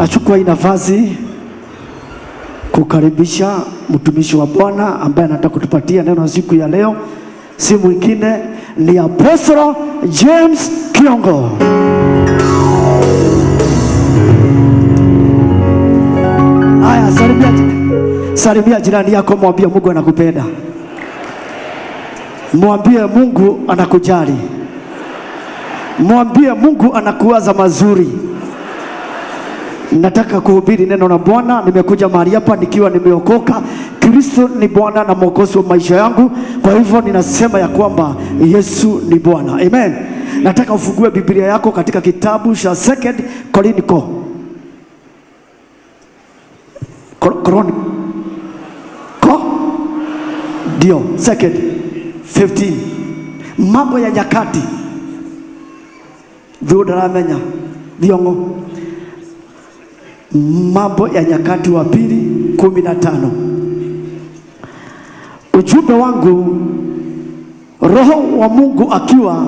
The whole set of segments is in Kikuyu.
Nachukua hii nafasi kukaribisha mtumishi wa Bwana ambaye anataka kutupatia neno siku ya leo, si mwingine ni Apostle James Kiongo. Haya, salimia, salimia jirani yako, mwambie Mungu anakupenda, mwambie Mungu anakujali, mwambie Mungu anakuwaza mazuri. Nataka kuhubiri neno la Bwana. Nimekuja mahali hapa nikiwa nimeokoka. Kristo ni Bwana na Mwokozi wa maisha yangu, kwa hivyo ninasema ya kwamba Yesu ni Bwana. Amen. Nataka ufungue Biblia yako katika kitabu cha Second Chronicle. Chronicle. Ndio, second 15. Mambo ya Nyakati. Thio ndaramenya. Thiongo. Mambo ya Nyakati wa Pili 15. Ujumbe wangu, Roho wa Mungu akiwa,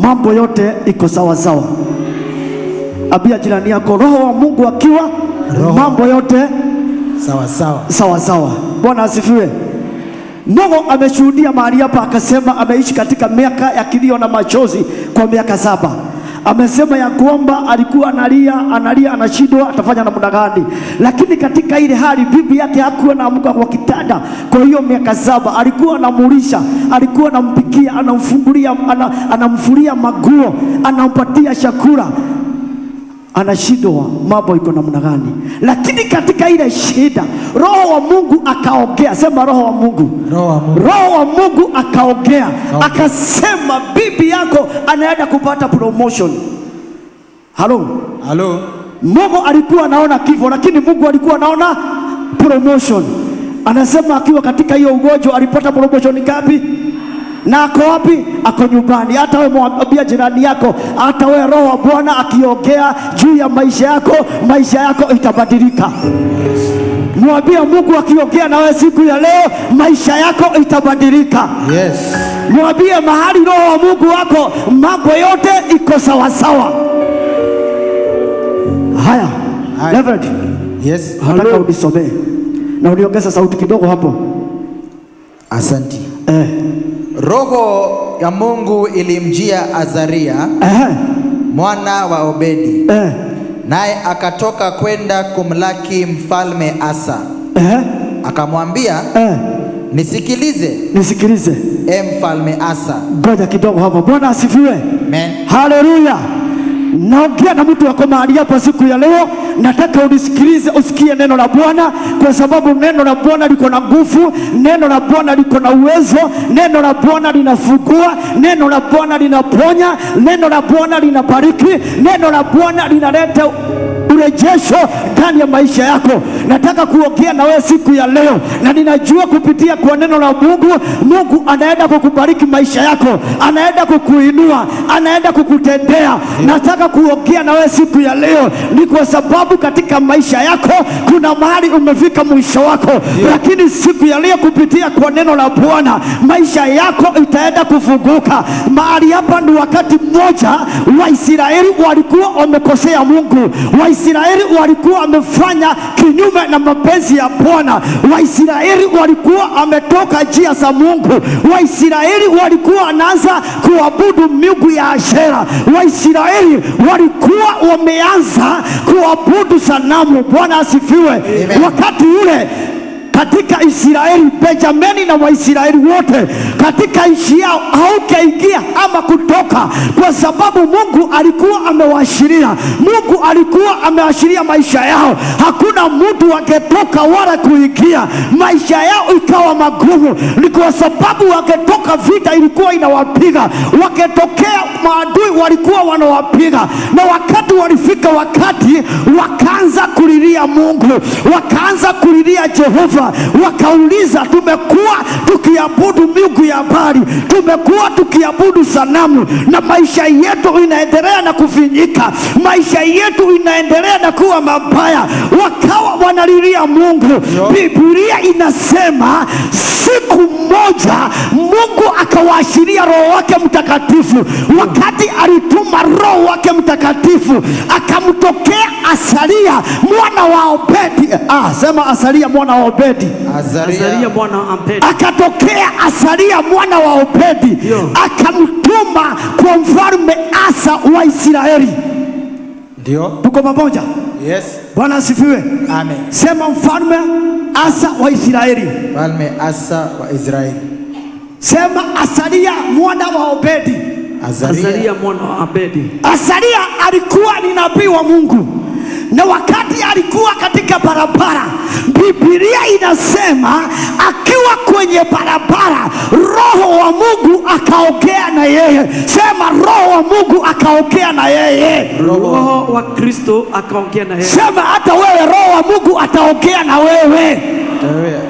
mambo yote iko sawa sawa. Ambia jirani yako, Roho wa Mungu akiwa, Roho. Mambo yote Sawa sawa. Sawa sawa. Bwana asifiwe. Mungu ameshuhudia mahali hapa akasema ameishi katika miaka ya kilio na machozi kwa miaka 7. Amesema ya kwamba alikuwa analia, analia, anashindwa atafanya namna gani. Lakini katika ile hali bibi yake hakuwa anaamka kwa kitanda. Kwa hiyo miaka 7 alikuwa anamulisha, alikuwa anampikia, anamfungulia, anamfulia maguo, anampatia chakula. Anashindwa mambo iko namna gani. Lakini katika ile shida Roho wa Mungu akaongea. Sema Roho wa Mungu. Roho wa Mungu. Roho wa Mungu akaongea. Akaongea. Akasema bibi yako anaenda kupata promotion. Halo. Halo. Mungu alikuwa anaona kifo, lakini Mungu alikuwa anaona promotion. Anasema akiwa katika hiyo ugonjwa alipata promotion ngapi? Na ako wapi? Ako nyumbani. Hata wewe mwambie jirani yako, hata wewe Roho wa Bwana akiongea juu ya maisha yako, maisha yako itabadilika. Mwambie Mungu akiongea na wewe siku ya leo, maisha yako itabadilika. Yes. Mwambie mahali Roho wa Mungu wako, mambo yote iko sawa sawa. Haya. Haya. Reverend. Yes. Nataka unisomee na uniongeze sauti kidogo hapo. Asante. Roho ya Mungu ilimjia Azaria mwana wa Obedi, naye akatoka kwenda kumlaki mfalme Asa. Akamwambia, Nisikilize, Nisikilize. e mfalme Asa. Ngoja kidogo hapo. Bwana asifiwe. Amen. Haleluya. Naongea na mtu wako mahali hapa siku ya leo, nataka unisikilize, usikie neno la Bwana, kwa sababu neno la Bwana liko na nguvu, neno la Bwana liko na uwezo, neno la Bwana linafungua, neno la Bwana linaponya, neno la Bwana linabariki, neno la Bwana linaleta urejesho ndani ya maisha yako. Nataka kuongea na wewe siku ya leo, na ninajua kupitia kwa neno la Mungu, Mungu anaenda kukubariki maisha yako, anaenda kukuinua, anaenda kukutendea. Nataka kuongea na wewe siku ya leo ni kwa sababu katika maisha yako kuna mahali umefika mwisho wako, lakini siku ya leo kupitia kwa neno la Bwana maisha yako itaenda kufunguka. Mahali hapa ni wakati mmoja Waisraeli walikuwa wamekosea Mungu. Waisraeli walikuwa wamefanya kinyume na mapenzi ya Bwana. Waisraeli walikuwa wametoka njia za Mungu. Waisraeli walikuwa wanaanza kuabudu miungu ya Ashera. Waisraeli walikuwa wameanza kuabudu sanamu. Bwana asifiwe. Amen. Wakati ule katika Israeli, Benjamini na Waisraeli wote katika nchi yao haungeingia ama kutoka, kwa sababu Mungu alikuwa amewaashiria. Mungu alikuwa ameashiria maisha yao. Hakuna mtu angetoka wala kuingia. Maisha yao ikawa magumu, ni kwa sababu wangetoka vita ilikuwa inawapiga, waketokea maadui walikuwa wanawapiga. Na wakati walifika wakati wakaanza kulilia Mungu, wakaanza kulilia Jehova, wakauliza, tumekuwa tukiabudu miungu ya mbali, tumekuwa tukiabudu sanamu, na maisha yetu inaendelea na kufinyika, maisha yetu inaendelea na kuwa mabaya. Wakawa wanalilia Mungu. Biblia inasema siku moja Mungu Akawashiria Roho wake Mtakatifu. Wakati alituma Roho wake Mtakatifu, akamtokea Asaria mwana wa Obedi. Sema Asaria mwana wa Obedi. Azaria mwana wa Obedi. Akatokea Asaria mwana wa Obedi, akamtuma kwa mfalme Asa wa Israeli. Ndio. Tuko pamoja? Yes. Bwana asifiwe. Amen. Sema mfalme Asa wa Israeli. Mfalme Asa wa Israeli. Sema Asaria mwana wa Obedi. Azaria mwana wa Obedi. Asaria alikuwa ni nabii wa Mungu, na wakati alikuwa katika barabara, Biblia inasema akiwa kwenye barabara, Roho wa Mungu akaongea na yeye. Sema Roho wa Mungu akaongea na yeye. Roho wa Kristo akaongea na yeye. Sema hata wewe Roho wa Mungu ataongea na wewe.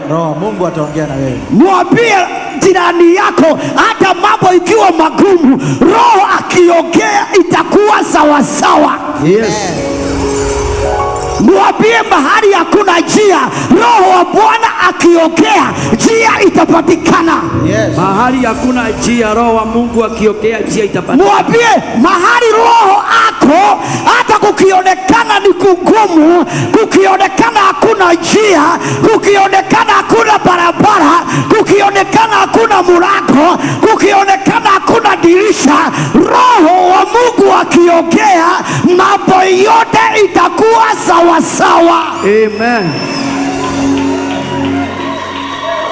Roho wa Mungu ataongea na wewe. Mwambie jirani yako, hata mambo ikiwa magumu, Roho akiongea itakuwa sawa sawa. Yes. Mwambie mahali hakuna njia, Roho wa Bwana akiongea njia itapatikana. Yes. Mahali hakuna njia, Roho wa Mungu akiongea njia itapatikana. Mwambie mahali Roho ako, hata kukionekana ni kugumu, kukionekana hakuna njia, kukionekana hakuna barabara, kukionekana hakuna mlango, kukionekana hakuna dirisha, Roho wa Mungu akiongea mambo yote itakuwa sawa sawa. Amen.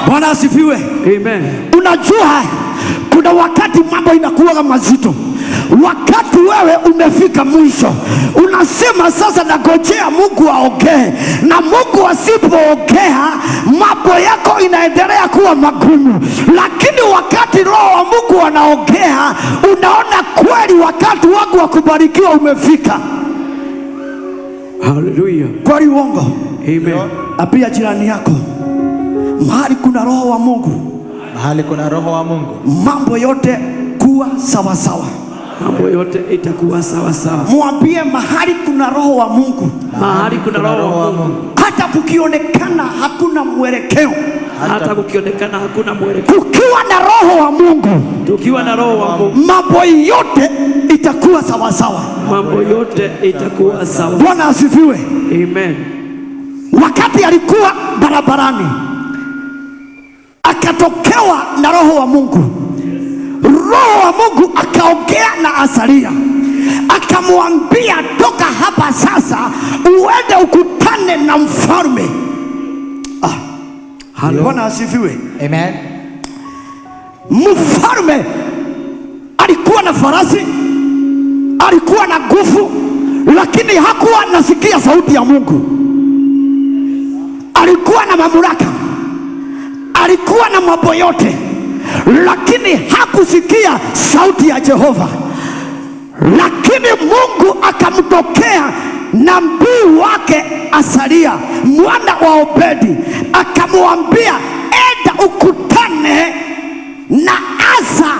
Bwana asifiwe. Amen. Unajua kuna wakati mambo inakuwa mazito, wakati wewe umefika mwisho, unasema sasa nagojea Mungu aongee, na Mungu asipoongea mambo yako inaendelea kuwa magumu. Lakini wakati Roho wa Mungu anaongea, unaona kweli wakati wangu wa kubarikiwa umefika. Hallelujah. Kweli uongo? Amen. Apia jirani yako, mahali kuna Roho wa Mungu, mahali kuna Roho wa Mungu, mambo yote kuwa sawa sawa. Mambo yote itakuwa sawa sawa. Mwambie mahali kuna Roho wa Mungu, mahali kuna Roho wa Mungu, hata kukionekana hakuna mwelekeo, hata kukionekana hakuna mwelekeo, kukiwa na Roho wa Mungu, tukiwa na Roho wa Mungu, mambo yote itakuwa sawa sawa. Mambo yote itakuwa sawa. Bwana asifiwe. Amen. Wakati alikuwa barabarani, akatokewa na Roho wa Mungu. Roho wa Mungu akaongea na Asaria, akamwambia toka hapa sasa uende ukutane na mfalme. Bwana asifiwe. Amen. Mfalme alikuwa na farasi, alikuwa na nguvu, lakini hakuwa anasikia sauti ya Mungu. Alikuwa na mamlaka, alikuwa na mambo yote, lakini hakusikia sauti ya Jehova. Lakini Mungu akamtokea nabii wake Asaria mwana wa Obedi, akamwambia enda ukutane na Asa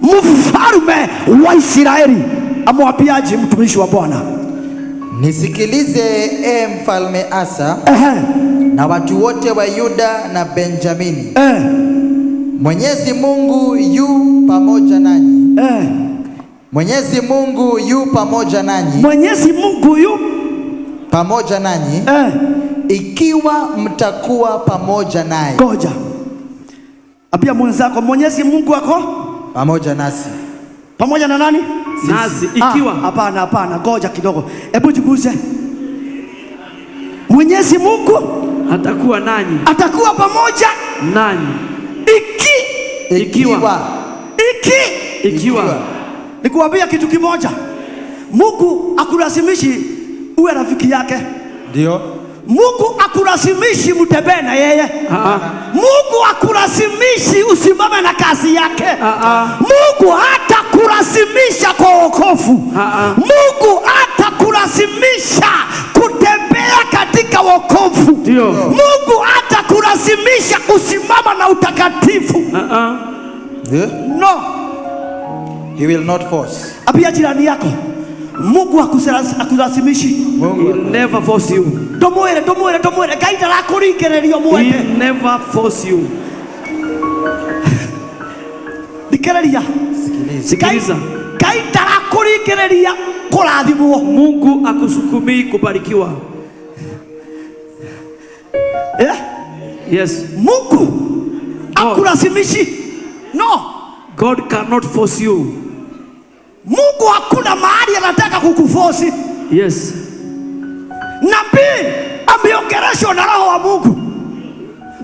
mfalme wa Israeli. Amwambiaje mtumishi wa Bwana? Nisikilize e mfalme Asa, na watu wote wa Yuda na Benjamini. Mwenyezi Mungu yu pamoja nanyi. Mwenyezi Mungu yu pamoja nanyi. Mwenyezi Mungu yu pamoja nanyi. Ikiwa mtakuwa pamoja naye. Ngoja. Apia mwenzako, Mwenyezi Mungu wako pamoja nasi. Pamoja na nani? Nasi ikiwa. Hapana, hapana, ngoja kidogo. Hebu jiguse. Mwenyezi Mungu atakuwa nanyi. Atakuwa pamoja nanyi. Ikiwa. Ikiwa. Nikuambia kitu kimoja. Mungu akulazimishi uwe rafiki yake. Ndio. Mungu akulazimishi mtembee na yeye. Mungu akulazimishi usimame na kazi yake. Mungu hatakulazimisha kwa wokovu. Mungu hatakulazimisha kutembea katika wokovu. Mungu hatakulazimisha kusimama na utakatifu. No. He will not force. Apia jirani yako, Mungu hakulazimishi. He will never force you. Ndumwire, ndumwire, ndumwire. Ngai ndarakuringĩrĩria mwende. He will never force you. Thikĩrĩria. Sikiliza. Ngai ndarakũringĩrĩria kũrathimwo. Mungu akusukumii kubarikiwa. Eh? Yes. Mungu akulazimishi. No. God cannot force you. Mungu hakuna mahali anataka kukuforce. Yes. Nabii ameongeleshwa na Roho wa Mungu.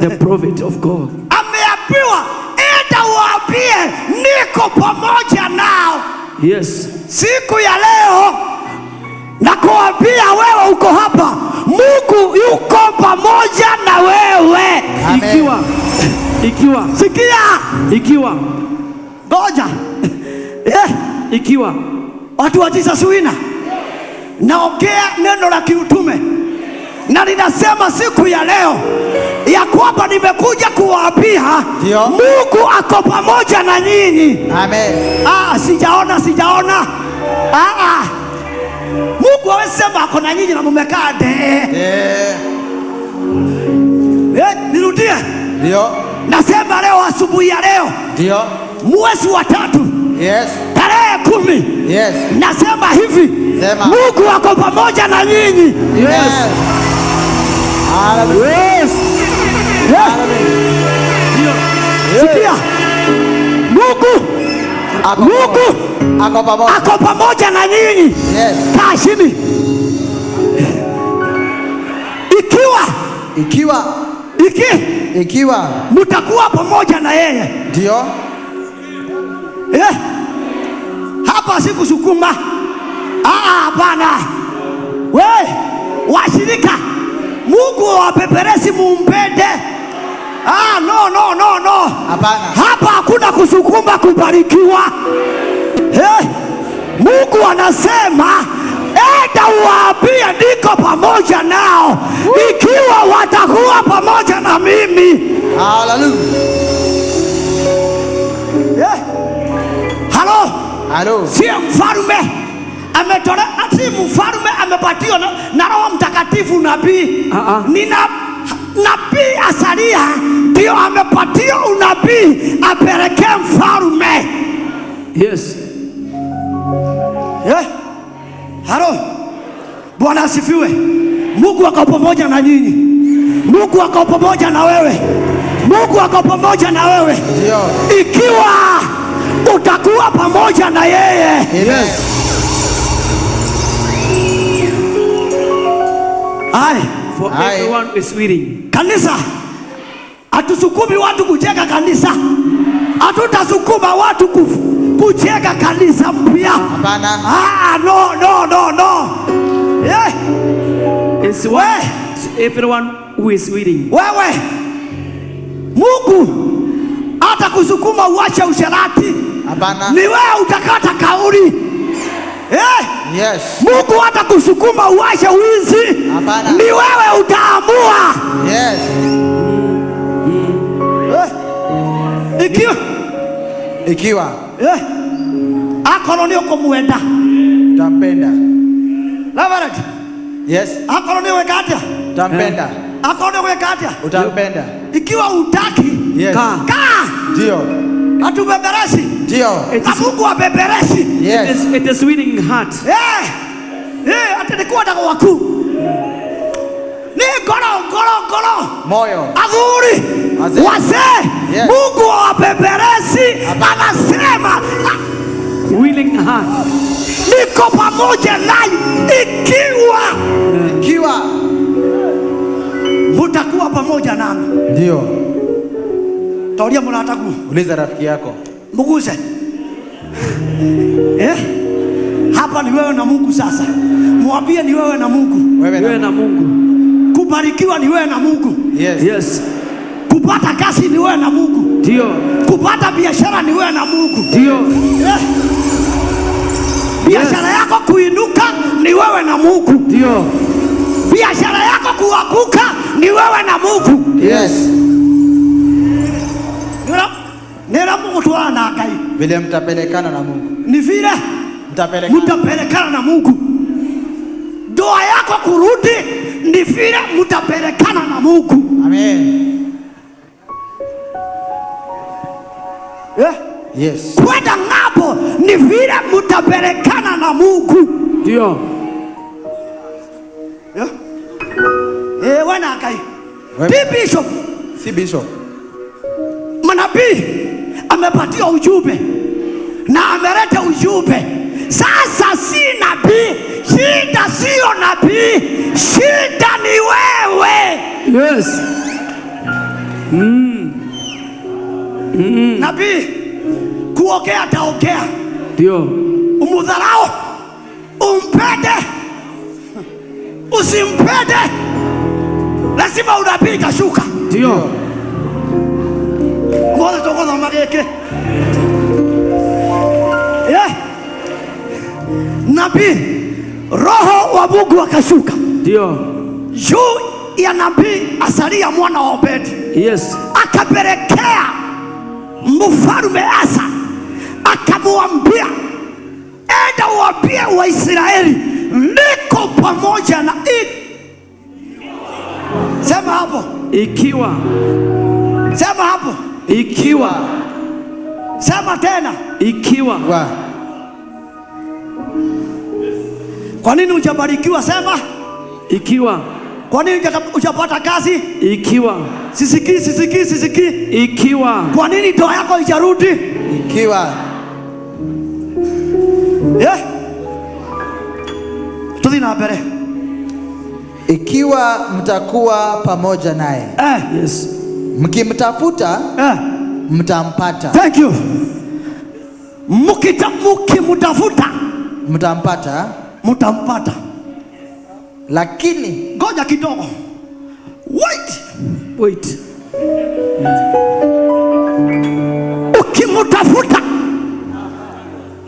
The prophet of God. Ameambiwa enda uwaambie niko pamoja nao. Yes. Siku ya leo nakuambia wewe uko hapa, Mungu yuko pamoja na wewe. Amen. Ikiwa Sikia, ikiwa ngoja. Ikiwa Watu wa Jesus Winner, naongea neno la kiutume na ninasema siku ya leo ya kwamba nimekuja kuwaambia Ndio. Mungu ako pamoja na nyinyi. Amen. Sijaona. Mungu hawezi sema ako na nyinyi na mumekaa de. Nirudie. Ndio. Nasema leo asubuhi ya leo. Ndio. Mwezi wa 3. Yes. Tarehe 10. Yes. Nasema hivi. Sema. Mungu ako pamoja na nyinyi. Yes. Hallelujah. Yes. Yes. Ndio. Sikia. Mungu Mungu ako pamoja. Ako pamoja na nyinyi. Yes. Kaa chini. Ikiwa Ikiwa Iki Ikiwa mtakuwa pamoja na yeye. Ndio. Hapa sikusukuma. Hapana. We washirika, Mungu awapeperesi mumpende. No, no, no, no. Hapana. Hapa hakuna kusukuma kubarikiwa. Mungu anasema enda uwaambie niko pamoja nao, ikiwa watakuwa pamoja na mimi. Hallelujah. Halo. Halo. Si mfalme ametolea, ati mfalme amepatiwa na Roho Mtakatifu nabii. Ni nabii Asaria ndio amepatiwa unabii apelekee mfalme. Yes. Halo. Bwana asifiwe. Mungu ako pamoja na nyinyi. Mungu ako pamoja na wewe. Mungu ako pamoja na wewe. Ndio. Ikiwa utakuwa pamoja na yeye. Yes. Aye. For Aye. everyone is willing. Kanisa, hatusukumi watu kujenga kanisa. Hatutasukuma watu kujenga kanisa mpya. Hapana. No, no, no, no. It's We. everyone who is willing. Wewe, Mungu hatakusukuma uache usherati. Hapana. Ni wewe utakata kauli. Yes. Mungu hatakusukuma uache wizi. Hapana. Ni wewe utaamua. Yes. Ikiwa Ikiwa akorwo ni ukumwenda. Utampenda. Reverend. Yes. Akorwo ni weka atia? Utampenda. Akorwo ni weka atia? Utampenda. Ikiwa utaki. Yes. Kaa. Kaa. Ndio. Hatubebereshi. Ndio. It Na Mungu abebereshi. Yes. It is willing heart. Ati ni kwenda gwaku. Ni ngoro, ngoro, ngoro. Moyo. Athuri. Wazee. Wazee. Yes. Mungu awabebereshi. Anasema, Willing heart. Niko pamoja nanyi ikiwa Ikiwa mtakuwa pamoja nami. Ndio. Toria mratagu. Uliza rafiki yako. Muguse. Hapa ni wewe na Mungu sasa. Mwambie ni wewe na Mungu. Wewe na Wewe na Mungu. Kubarikiwa ni wewe na Mungu. Yes. Yes. Kupata kazi ni wewe na Mungu. Ndio. Kupata biashara ni wewe na Mungu. Ndio. Biashara yako kuinuka ni wewe na Mungu. Ndio. Biashara yako kuanguka ni wewe na Mungu. Yes. Nira Mungu tuana na Ngai. Vile mtapelekana na Mungu. Ni vile mtapelekana. Mtapelekana na Mungu. Ndoa yako kurudi ni vile mtapelekana na Mungu. Amen. Yes. Kwenda ng'ambo ni vile mtapelekana na Mungu. Ndio. Yeah. Eh, wana Ngai. Wewe- Ti bishop, Si bishop. manabii amepatia ujumbe na ameleta ujumbe. Sasa si nabii, shida sio nabii, shida ni wewe. Yes. Nabii kuongea ataongea, Ndio. umudharau, umpende, usimpende, lazima unabii itashuka. Ndio. Mothe tũgũthoma gĩkĩ. Eh. Nabii, roho wa Mungu akashuka Ndio. juu ya nabii Asaria mwana wa Obedi, Yes. akapelekea mfalme Asa, akamwambia, enda uambie Waisraeli niko pamoja na i. Sema hapo, Ikiwa. sema hapo, Ikiwa. sema tena. Ikiwa. Wa. Kwa nini hujabarikiwa? Sema. Ikiwa. Kwa nini hujapata kazi? Ikiwa. Sisikii, sisikii, sisikii. Ikiwa. Kwa nini ndoa yako haijarudi? Ikiwa. Eh? Tuthi na mbere. Ikiwa mtakuwa pamoja naye. Eh. Yes. Mkimtafuta Eh. mtampata. Thank you. Mukimtafuta Mtampata. mtampata. Lakini Ngoja kidogo. Wait. Wait. Ukimtafuta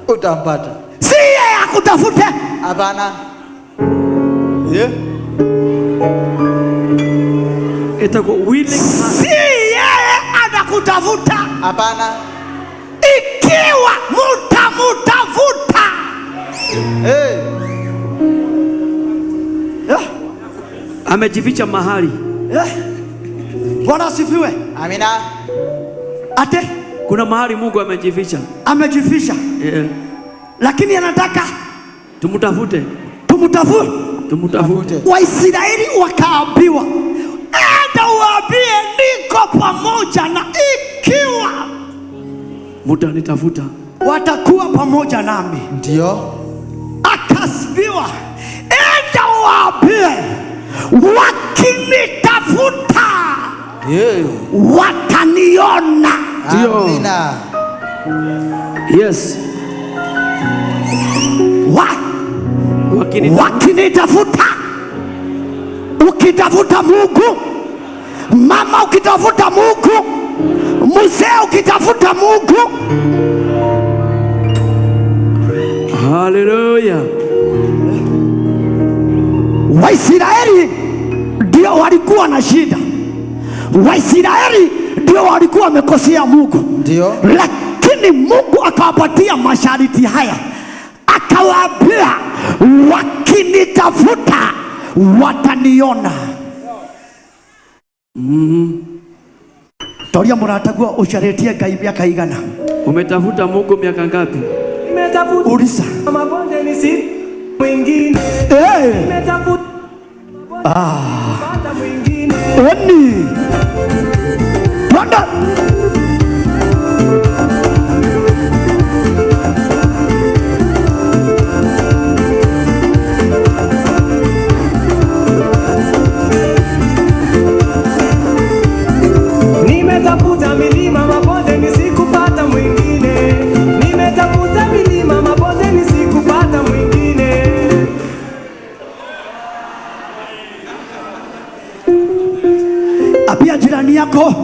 utampata. si yeye akutafute. Hapana. Yeah. Itakuwa willing heart. Si yeye anakutafuta. Hapana. Ikiwa mutamutafuta. Hey. Yeah. Amejificha mahali. Yeah. Bwana asifiwe. Amina. Ate Kuna mahali Mungu amejificha. amejificha, Yeah. lakini anataka Tumtafute. tumtafute. Tumtafute. Waisraeli wakaambiwa, enda uambie niko pamoja na, ikiwa Mutanitafuta. watakuwa pamoja nami. Ndio. Akasibiwa, enda uambie wakinitafuta Yeah. wataniona. Ndio. Amina. Yes. Wa, Wakinitafuta. wakinitafuta. Ukitafuta Mungu, mama, ukitafuta Mungu, mzee, ukitafuta Mungu. Hallelujah. Waisraeli ndio walikuwa na shida. Waisraeli ndio walikuwa wamekosea Mungu. Ndio. Lakini Mungu akawapatia masharti haya, akawaambia wakinitafuta wataniona. Toria mũrataguo ũcarĩtie Ngai miaka igana. Umetafuta Mungu miaka ngapi? Nimetafuta Uliza. mabonde nisi mwingine. Eh, Nimetafuta pata mwingine. eni. Twende. Nimetafuta milima mabonde nisikupata mwingine. Nimetafuta milima mabonde nisikupata mwingine. Ambia jirani yako,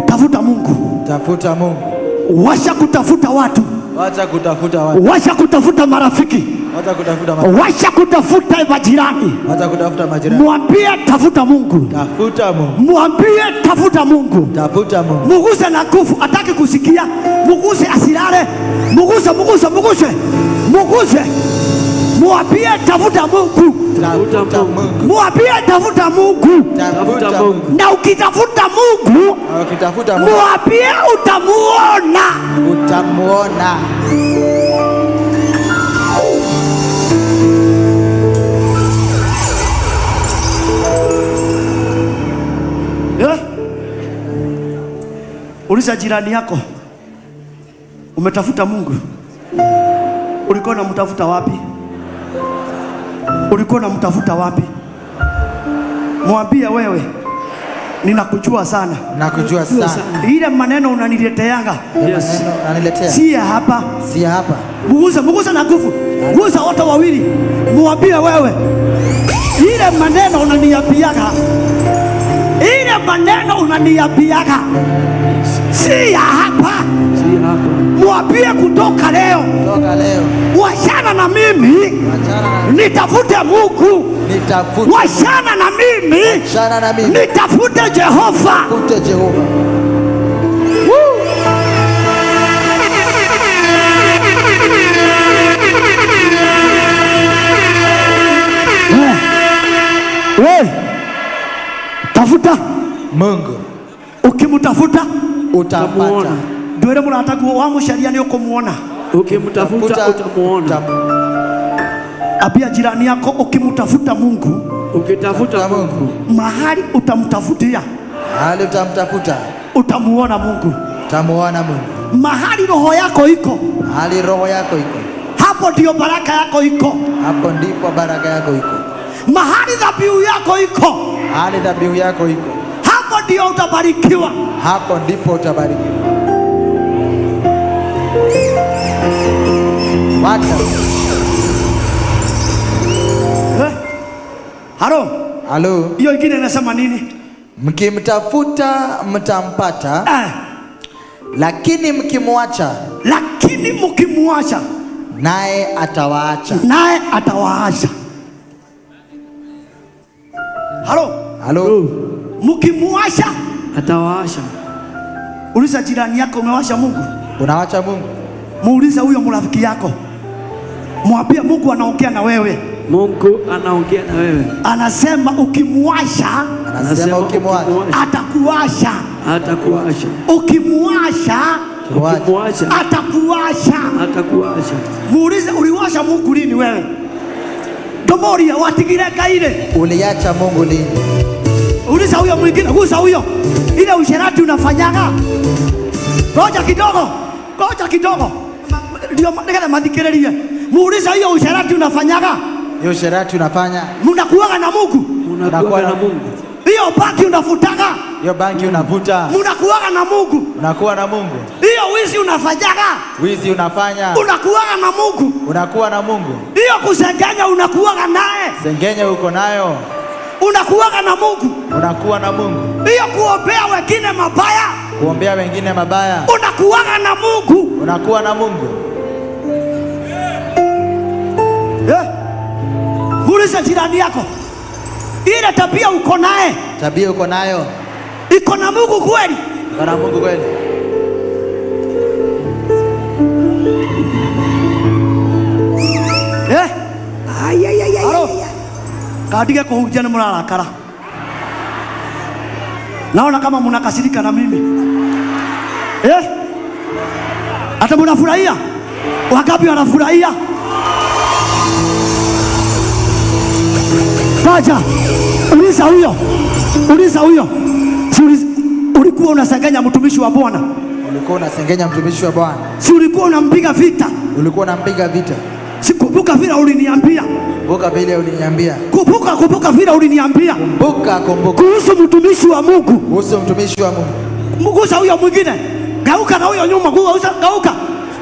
tafuta Mungu. Tafuta Mungu. Wacha kutafuta watu, Wacha kutafuta watu. wacha kutafuta marafiki, Wacha kutafuta marafiki. wacha kutafuta majirani. Wacha kutafuta majirani. Mwambie tafuta Mungu, Tafuta Mungu. mwambie tafuta Mungu. Tafuta Mungu. Muguse na nguvu, ataki kusikia. Muguse asilale, muguse, muguse, muguse, muguse, Mwambie tafuta Mungu. Tafuta Mungu. Mwambie tafuta Mungu. Tafuta Mungu. Na ukitafuta Mungu, Na ukitafuta Mungu mwambie utamuona. Utamuona. Eh? Uliza jirani yako, umetafuta Mungu? Ulikuwa unamtafuta wapi? Ulikuwa unamtafuta wapi? Mwambie wewe, ninakujua sana. Nakujua sana. Ile maneno unanileteanga Yes. Maneno unaniletea. si ya hapa. Si hapa. Muguze, muguze na nguvu. Guza wote wawili. Mwambie wewe, ile maneno unaniambiaga, ile maneno unaniambiaga si ya hapa. Si hapa. Mwambie kutoka leo, Kutoka leo. wachana na mimi, Wachana na nitafute Mungu. nitafute. Wachana na mimi, Wachana na mimi. nitafute Jehova. Nitafute Jehova. We, tafuta Mungu. Ukimtafuta utapata. Utamuona. Ndwere murataguo wamucaria ni ukumuona. Ukimtafuta utamuona. Ambia jirani yako, ukimtafuta Mungu, Ukitafuta Mungu, mahali utamtafutia, mahali utamtafuta, utamuona Mungu. Utamuona Mungu. Mahali roho yako iko, mahali roho yako iko, hapo ndio baraka yako iko. Hapo ndipo baraka yako iko. Mahali dhabihu yako iko, mahali dhabihu yako iko, hapo ndio utabarikiwa. Hapo ndipo utabarikiwa. Wacha. Halo. Halo. Hiyo ingine inasema nini? Mkimtafuta mtampata. Lakini mkimwacha, lakini mkimwacha, naye atawaacha. Naye atawaacha. Halo. Halo. Mkimwacha atawaacha. Uliza jirani yako, umewasha Mungu? Unawacha Mungu? Muulize huyo mrafiki yako. Mwambie Mungu anaongea na wewe. Mungu anaongea na wewe. Anasema ukimwasha, anasema ukimwacha, atakuasha. Atakuasha. Ukimwasha, ukimwacha, atakuasha. Atakuasha. Muulize uliwasha Mungu lini wewe? Domoria watigire kaire. Uliacha Mungu lini? Uliza huyo mwingine, gusa huyo. Ile usherati unafanyaga. Ngoja kidogo. Ngoja kidogo. Ndio nikaza mathikiririe. Muulize hiyo usherati unafanyaga. Hiyo usherati unafanya. Mnakuaga na Mungu. Mnakuaga na Mungu. Hiyo bangi unafutaga. Hiyo bangi unavuta. Mnakuaga na Mungu. Unakuwa na Mungu. Hiyo wizi unafanyaga. Wizi unafanya. Unakuaga na Mungu. Unakuwa na Mungu. Hiyo kusengenya unakuaga naye. Sengenya uko nayo. Unakuaga na Mungu. Unakuwa na Mungu. Hiyo kuombea wengine mabaya. Kuombea wengine mabaya. Unakuaga na Mungu. Unakuwa na Mungu. Muulize jirani yako, ile tabia uko naye, tabia uko nayo, iko na Mungu kweli? Iko na Mungu kweli? Ai, ai, ai, ai. Kadige kuhunjia ni murarakara. Naona kama mnakasirika na mimi. Hata mnafurahia? Wangapi wanafurahia? Paja, uliza huyo. Uliza huyo. Si ulikuwa unasengenya mtumishi wa Bwana? Ulikuwa unasengenya mtumishi wa Bwana. Si ulikuwa unampiga vita? Ulikuwa unampiga vita. Sikumbuka vile uliniambia. Kumbuka vile uliniambia. Kumbuka, kumbuka vile uliniambia. Kumbuka, kumbuka. Kuhusu mtumishi wa Mungu. Kuhusu mtumishi wa Mungu. Mgusa huyo mwingine. Geuka na huyo nyuma, gusa, geuka.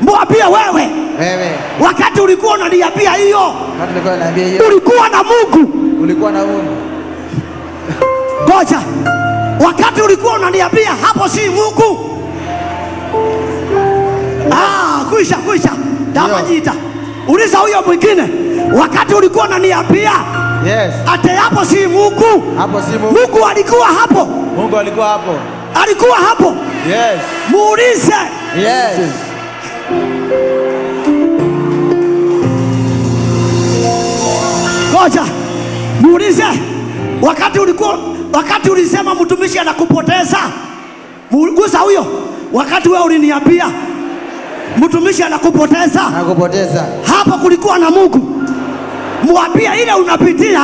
Mwambie wewe. Wewe. Wakati ulikuwa unaniambia hiyo. Wakati ulikuwa unaniambia hiyo. Ulikuwa na Mungu. Ulikuwa na Mungu. Ngoja. Wakati ulikuwa unaniambia hapo si Mungu. Kuisha, kuisha. Damajita. Uliza huyo mwingine. Wakati ulikuwa unaniambia, Yes. ate hapo si Mungu. Hapo si Mungu. Mungu alikuwa hapo. Mungu alikuwa hapo. Alikuwa hapo. Yes. Muulize. Yes. Ngoja muulize, wakati ulisema mtumishi anakupoteza, gusa huyo. Wakati wewe uliniambia mtumishi anakupoteza, Nakupoteza. hapo kulikuwa na Mungu. Mwambie ile unapitia,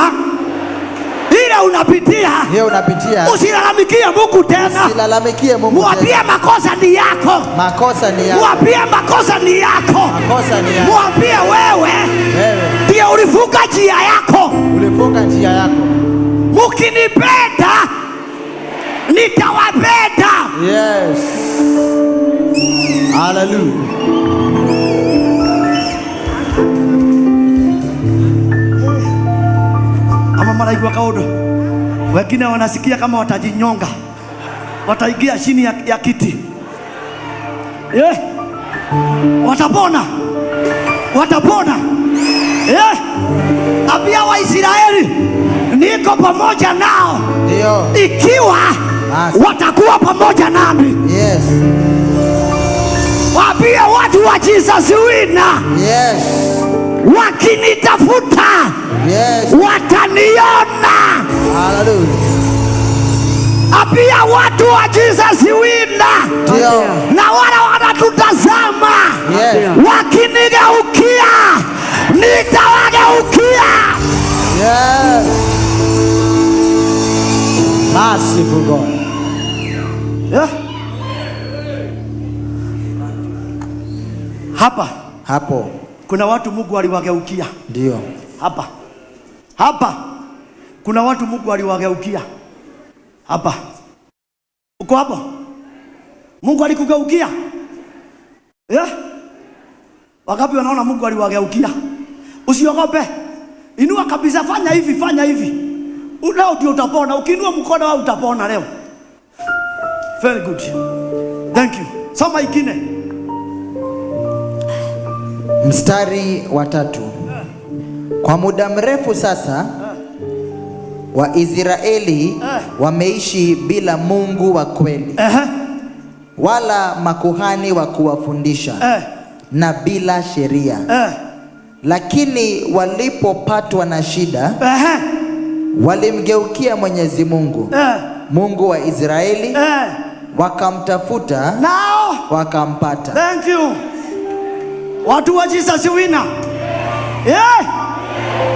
ile unapitia, Hiyo unapitia. usilalamikie Mungu tena. Usilalamikie Mungu Mwambie tena. makosa ni yako, Makosa ni yako. mwambie makosa ni yako, Makosa ni yako. mwambie wewe Wewe ndiye ulifunga njia yako. ulifunga njia yako. Mkinipenda nitawapenda. Yes. Hallelujah. Ama maraigua kaundu, wengine wanasikia kama watajinyonga, wataingia chini ya kiti. Watapona, watapona. Ambia Waisraeli niko pamoja nao, Ndio. ikiwa Basi. watakuwa pamoja nami. Yes. Waambie watu wa Jesus Winner, Yes. wakinitafuta Yes. wataniona. Hallelujah. Ambia watu wa Jesus Winner Ndio. na wale wanatutazama, Yes. wakinigeukia nitawageukia. Yes. Merciful God. Yeah. Hapa Hapo. kuna watu Mungu aliwageukia. Ndio. Hapa hapa kuna watu Mungu aliwageukia. Hapa uko hapo, Mungu alikugeukia. Yeah? Wangapi wanaona Mungu aliwageukia? Usiogope, inua kabisa, fanya hivi, fanya hivi. Leo ndio utapona. Ukiinua mkono wao utapona leo. Very good. Thank you. Soma ingine. Mstari wa 3. Kwa muda mrefu sasa Waisraeli wameishi bila Mungu wa kweli, wala makuhani wa kuwafundisha, na bila sheria. Lakini walipopatwa na shida, walimgeukia Mwenyezi Mungu, Mungu wa Israeli, wakamtafuta nao wakampata. Thank you. Watu wa Jesus Winner.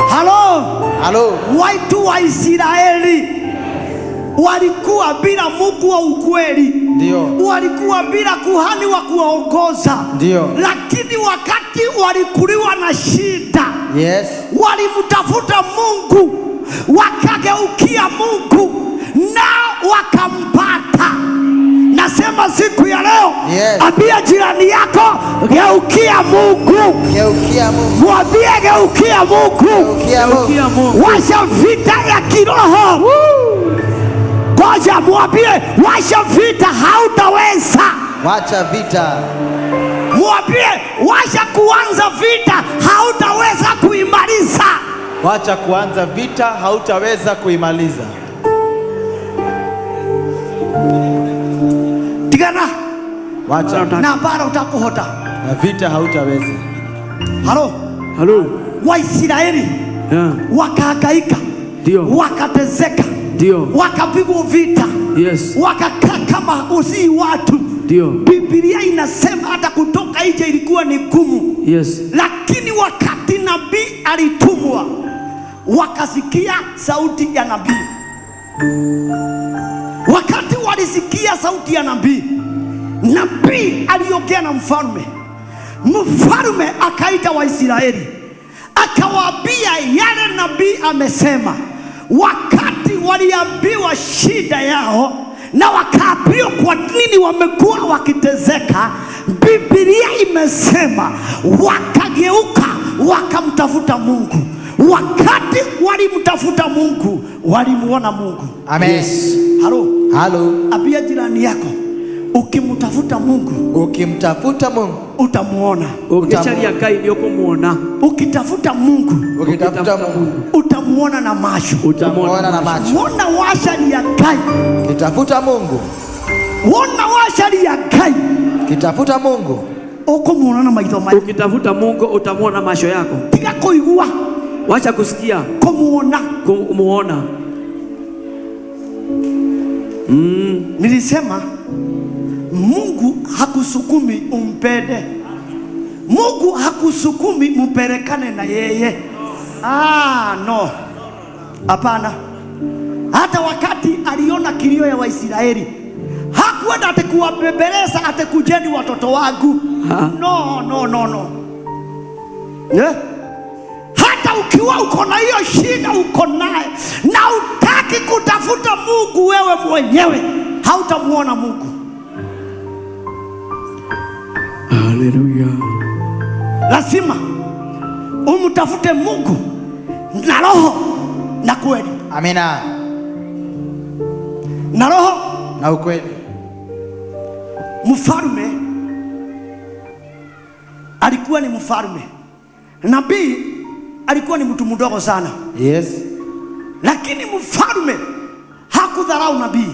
Hello. Hello. Watu wa Israeli walikuwa bila Mungu wa ukweli. Ndio. Walikuwa bila kuhani wa kuwaongoza. Ndio. Lakini wakati walikuliwa na shida, yes, walimtafuta Mungu, wakageukia Mungu na wakampata. Nasema siku ya leo, yes, ambia jirani yako geukia Mungu. Geukia Mungu. Mwambie geukia Mungu. Geukia Mungu. Washa vita ya kiroho. Ngoja mwambie washa vita, hautaweza. Wacha vita. Mwambie washa kuanza vita, hautaweza kuimaliza. Wacha kuanza vita, hautaweza kuimaliza. Tigana. Wacha. Na bara utakuhota. Na vita hautaweza. Halo. Halo. Waisraeli yeah, wakahangaika. Ndio. Wakatezeka. Ndio. Wakapigwa vita. Yes. Wakakaa kama usii watu. Ndio. Biblia inasema hata kutoka nje ilikuwa ni gumu. Yes. Lakini wakati nabii alitumwa, wakasikia sauti ya nabii. Wakati walisikia sauti ya nabii, nabii aliongea na mfalme. Mfalme akaita Waisraeli, akawaambia yale nabii amesema. Wakati waliambiwa shida yao na wakaambiwa kwa nini wamekuwa wakitezeka, Biblia imesema wakageuka wakamtafuta Mungu. Wakati walimtafuta Mungu, walimuona Mungu. Amen. Yes. Halo. Halo. Ambia jirani yako, ukimtafuta Mungu, ukimtafuta Mungu utamuona. Ukicharia Ngai ni ukumuona. Ukitafuta Mungu, ukitafuta Mungu utamuona na macho. Utamuona na macho. Wona wacaria Ngai. Ukitafuta Mungu. Wona wacaria Ngai. Ukitafuta Mungu ukumuona na maitho maku. Ukitafuta Mungu utamuona macho yako. Tiga kuigua. Wacha kusikia. Kumuona. Kumuona. Nilisema Mungu hakusukumi umpende. Mungu hakusukumi mupelekane na yeye. Ah, no. Hapana. Hata wakati aliona kilio ya Waisraeli, hakuenda ati kuwabembeleza ati kujeni watoto wangu. No, no, no, no. Yeah? Hata ukiwa uko na hiyo shida uko naye na utaki kutafuta Mungu wewe mwenyewe, hautamuona Mungu. Haleluya. Lazima umtafute Mungu na roho na kweli. Amina. Na roho na ukweli. Mfalme alikuwa ni mfalme. Nabii alikuwa ni mtu mdogo sana. Yes. Lakini mfalme hakudharau nabii.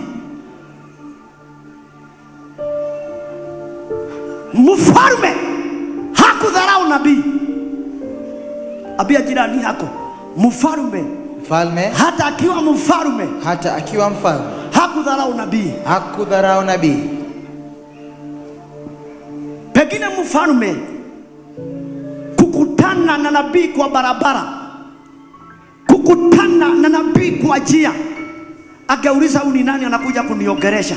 Mfalme hakudharau nabii. Ambia jirani yako, mfalme, mfalme hata akiwa mfalme, hata akiwa mfalme hakudharau nabii. Hakudharau nabii. Pengine mfalme kukutana na nabii kwa barabara, kukutana na nabii kwa njia, angeuliza huyu ni nani anakuja kuniongelesha?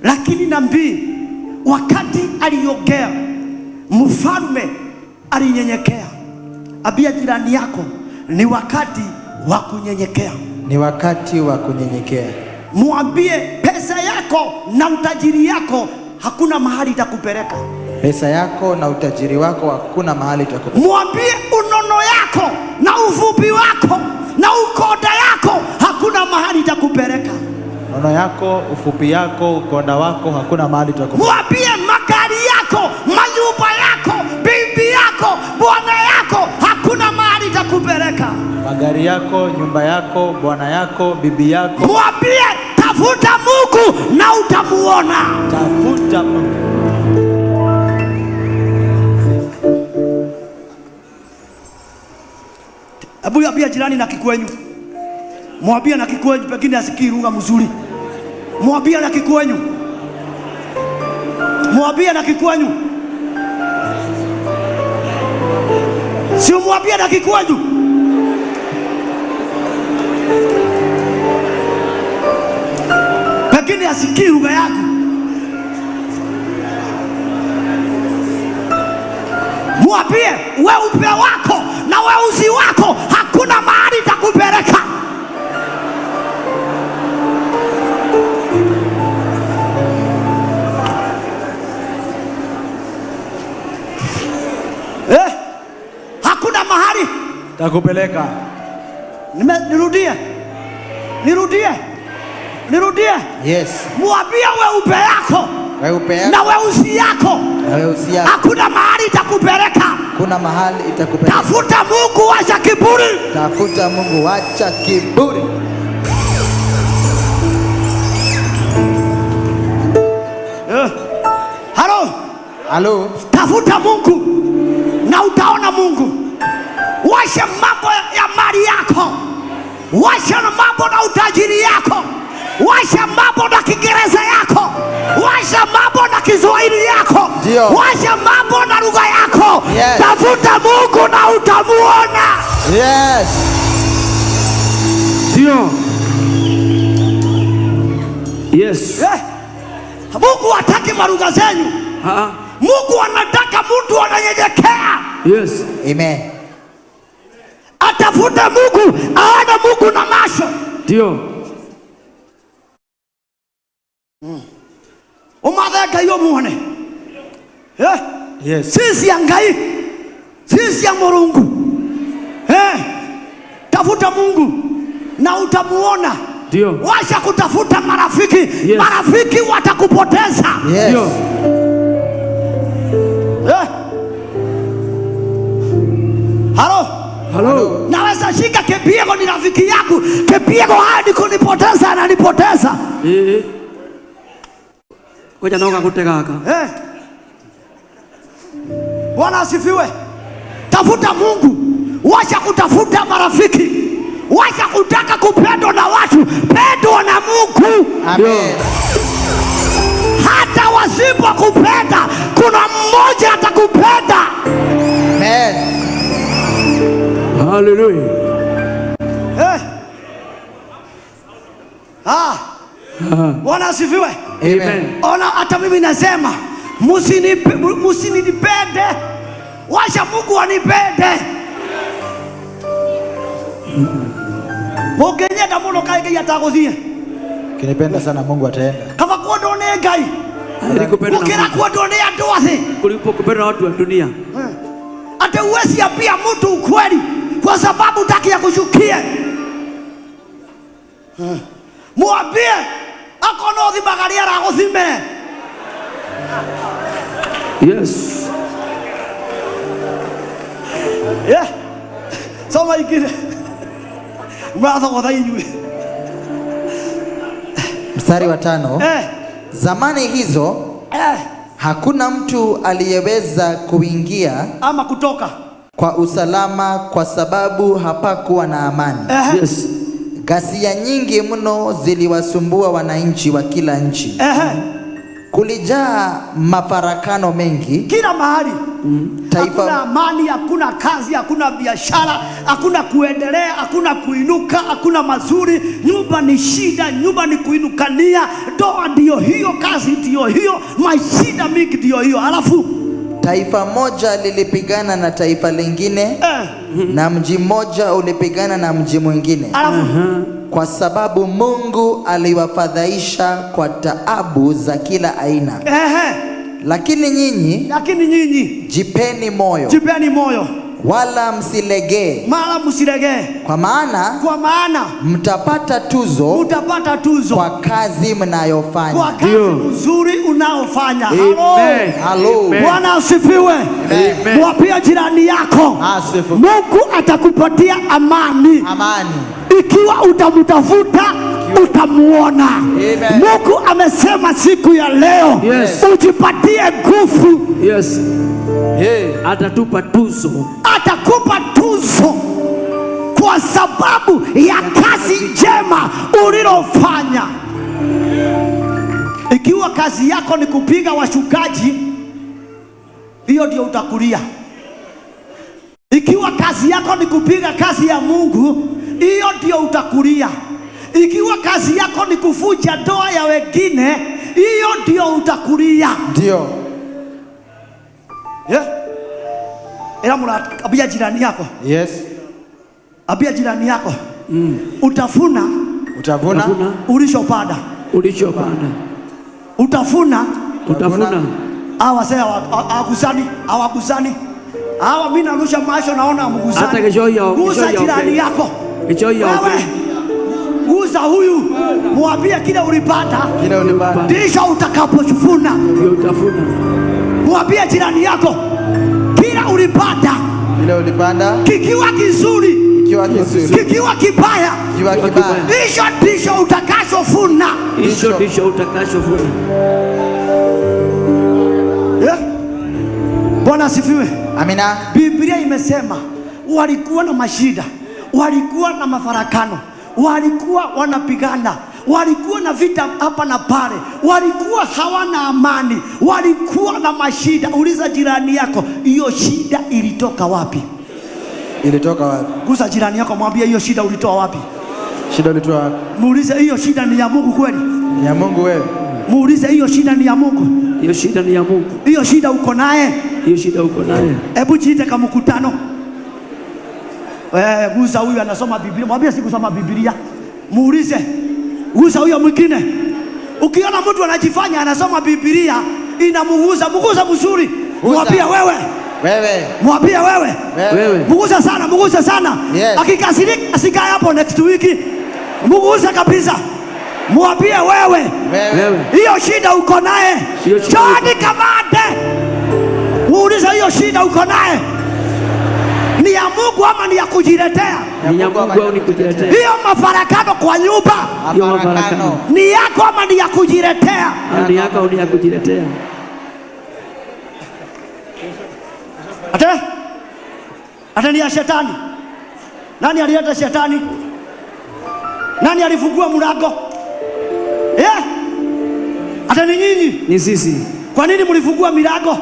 Lakini nabii wakati aliongea, mfalme alinyenyekea. Ambia jirani yako, ni wakati wa kunyenyekea. Ni wakati wa kunyenyekea. Mwambie pesa yako na utajiri yako hakuna mahali itakupeleka. Pesa yako na utajiri wako hakuna mahali itakupeleka. Mwambie unono yako na uvuvi wako na ukonda yako hakuna mahali itakupeleka. Nono yako, ufupi yako, ukonda wako hakuna mahali itakupeleka. Mwambie magari yako, manyumba yako, bibi yako, bwana yako hakuna mahali itakupeleka. Magari yako, nyumba yako, bwana yako, bibi yako. Mwambie tafuta Mungu na utamuona. Tafuta Mungu. Hebu ambia jirani na Kikwenyu. Mwambie na Kikwenyu, pengine asikii lugha mzuri. Mwambie na Kikwenyu. Mwambie na Kikwenyu. Si mwambie na Kikwenyu. Pengine asikii lugha yako. Mwambie weupe wako na weusi wako hakuna mahali itakupeleka. Hakuna mahali itakupeleka. Nirudie. Nirudie. Nirudie. Yes. Mwambie weupe yako Weupe yako na weusi yako na weusi yako hakuna mahali itakupeleka. Hakuna mahali itakupeleka. Tafuta Mungu, wacha kiburi. Tafuta Mungu, wacha kiburi. Halo. Halo. Tafuta Mungu na utaona Mungu. Wacha mambo ya mali yako, wacha mambo na utajiri yako, wacha mambo na Kiingereza yako, wacha mambo na Kiswahili yako, wacha mambo na lugha yako. Yes. Tafuta Mungu na utamuona. Yes. Ndio. Yes. Mungu hataki malugha zenyu. Mungu anataka mtu ananyenyekea. Yes. Amen. Atafute Mungu, aone Mungu na macho. Ndio. Umathe Ngai umuone. Yes. Sisi ya Ngai, sisi ya Murungu. Tafuta Mungu na utamuona. Ndio. Wacha kutafuta marafiki. Yes. Marafiki watakupoteza. Yes. Ndio. Halo. Halo. Naweza shika Kepiego ni rafiki yangu. Kepiego hadi kunipoteza ananipoteza. Ngoja naoga kutegaka. Bwana asifiwe. Tafuta Mungu Wacha kutafuta marafiki, wacha kutaka kupendwa na watu, pendwa na Mungu. Amen. Hata wasipokupenda, kuna mmoja atakupenda. Amen. Hallelujah. Eh. Ah. Bwana asifiwe. Amen. Ona, hata mimi nasema msinipende, wacha Mungu anipende. Mũngĩnyenda mũno kaĩ Ngai atagũthiĩ? Ukinipenda sana Mungu ataenda. Kaba kwendwo nĩ Ngai Heri kupendwa na gũkĩra Mungu kwendwo nĩ andũ a thĩ. kuliko kupendwa na watu wa dunia. Ati huwezi ambia mtu ukweli kwa sababu hutaki akuchukie. Mwambie akorwo ũthimaga rĩera agũthime. Yes. Yeah. Soma ingine. Mrathogotha inyuĩ. Mstari wa 5. Zamani hizo hakuna mtu aliyeweza kuingia ama kutoka kwa usalama kwa sababu hapakuwa na amani. Yes. Ghasia nyingi mno ziliwasumbua wananchi wa kila nchi. Kulijaa mafarakano mengi kila mahali. Taifa... Hakuna amani, hakuna kazi, hakuna biashara, hakuna kuendelea, hakuna kuinuka, hakuna mazuri. Nyumba ni shida, nyumba ni kuinukania, ndoa ndio hiyo, kazi ndio hiyo, mashida mingi ndio hiyo. Alafu taifa moja lilipigana na taifa lingine, na mji mmoja ulipigana na mji mwingine. Alafu kwa sababu Mungu aliwafadhaisha kwa taabu za kila aina. Lakini nyinyi jipeni moyo, jipeni moyo, wala msilegee, mala msilegee, kwa maana mtapata tuzo, kwa kazi mnayofanya, kwa kazi nzuri unaofanya. Halo. Bwana asifiwe. Mwambie jirani yako, Mungu atakupatia amani. Amani. Ikiwa utamtafuta utamuona. Mungu amesema siku ya leo, yes, ujipatie nguvu. Yes. Atatupa tuzo. Atakupa tuzo kwa sababu ya kazi njema ulilofanya. Ikiwa kazi yako ni kupiga washukaji, hiyo ndio utakulia. Ikiwa kazi yako ni kupiga kazi ya Mungu, hiyo ndio utakulia. Ikiwa kazi yako ni kuvuja ndoa ya wengine, hiyo ndio utakulia. Ndio. Yeah. Ila ambia jirani yako. Yes. Ambia jirani yako. Utafuna. Utavuna ulichopanda. Ulichopanda. Utafuna. Utafuna. Hawa sasa hawagusani, hawagusani. Hawa mimi narusha macho naona hamgusani. Hata kesho hiyo. Gusa jirani yako. Kesho hiyo. Wewe. Gusa huyu, mwambie kile ulipata, kile ulipata ndicho utakapofuna. Ndio utafuna. Mwambie jirani yako kile ulipata, kile ulipanda, kikiwa kizuri, kikiwa kizuri, kikiwa kibaya, kikiwa kibaya, hicho ndicho utakachofuna. Hicho ndicho utakachofuna. Yeah. Bwana asifiwe. Amina. Biblia imesema walikuwa na mashida, walikuwa na mafarakano, walikuwa wanapigana, walikuwa na vita hapa na pale, walikuwa hawana amani, walikuwa na mashida. Uliza jirani yako, hiyo shida ilitoka wapi? Ilitoka wapi? Gusa jirani yako, mwambie hiyo shida ulitoa wapi? Shida ulitoa wapi? Muulize hiyo shida ni ya Mungu kweli? Ni ya Mungu wewe. Muulize hiyo shida ni ya Mungu. Hiyo shida ni ya Mungu. Hiyo shida uko naye? Hiyo shida uko naye. Hebu jiite kama mkutano. Gusa huyu anasoma Biblia, mwambie sikusoma Biblia. Muulize. Gusa huyo mwingine. Ukiona mtu anajifanya anasoma Biblia, inamugusa, mugusa mzuri. Mwambie wewe. Wewe. Mwambie wewe. Wewe. Mugusa sana, mugusa sana. Yes. Akikasirika asikae hapo next week. Mugusa kabisa. Mwambie wewe. Wewe. Hiyo shida uko naye. Johnny Kamande. Muulize hiyo shida uko naye ni ya Mungu ama ni ya kujiletea? Ni ya Mungu au ni kujiletea? Hiyo mafarakano kwa nyumba Hiyo mafarakano ni yako ama ni ya kujiletea? Ni yako au ni ya kujiletea? Ate ni ya shetani. Nani alileta shetani? Nani alifungua mlango? Hata ni nyinyi. Ni sisi. Kwa nini mlifungua milango?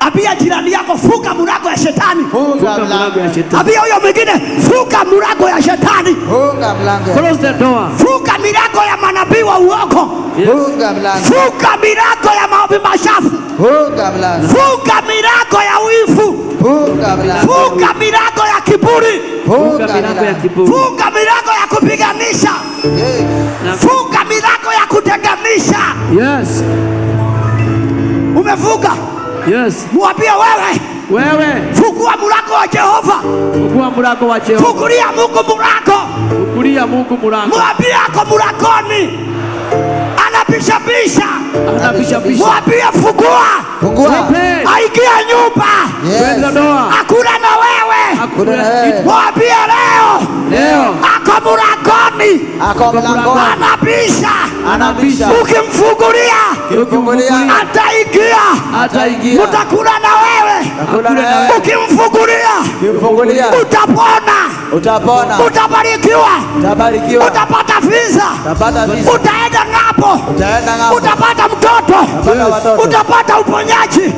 Ambia jirani yako, funga mlango ya shetani. Funga mlango ya shetani. Ambia huyo mwingine, funga mlango ya shetani. Funga mlango. Close the door. Funga milango ya manabii wa uongo. Yes. Funga mlango. Funga milango ya maombi machafu. Funga mlango. Funga milango ya wivu. Funga mlango. Funga milango ya kiburi. Funga milango ya kiburi. Funga milango ya kupiganisha. Yes. Funga milango ya kutenganisha. Yes. Umefunga? Yes. Mwambie wewe. Wewe. Fungua mlango wa Jehova. Fungua mlango wa Jehova. Fungulia Mungu mlango. Fungulia Mungu mlango. Mwambie ako mlangoni. Anapisha pisha. Anapisha pisha. Mwambie fungua. Fungua. Aingia nyumba. Yes. Hakuna na wewe. Hakuna na wewe. Mwambie leo. Leo. Ako mlangoni. Ako mlangoni. Anapisha. Anapisha. Ukimfungulia. Ukimfungulia. Ataingia. Ataingia. Utakula na wewe. Utakula na wewe. Ukimfungulia. Ukimfungulia. Utapona. Utapona. Utabarikiwa. Utabarikiwa. Utapata visa. Utapata visa. Utaenda ng'ambo. Utaenda ng'ambo. Utapata mtoto. Utapata watoto. Utapata uponyaji. Yes.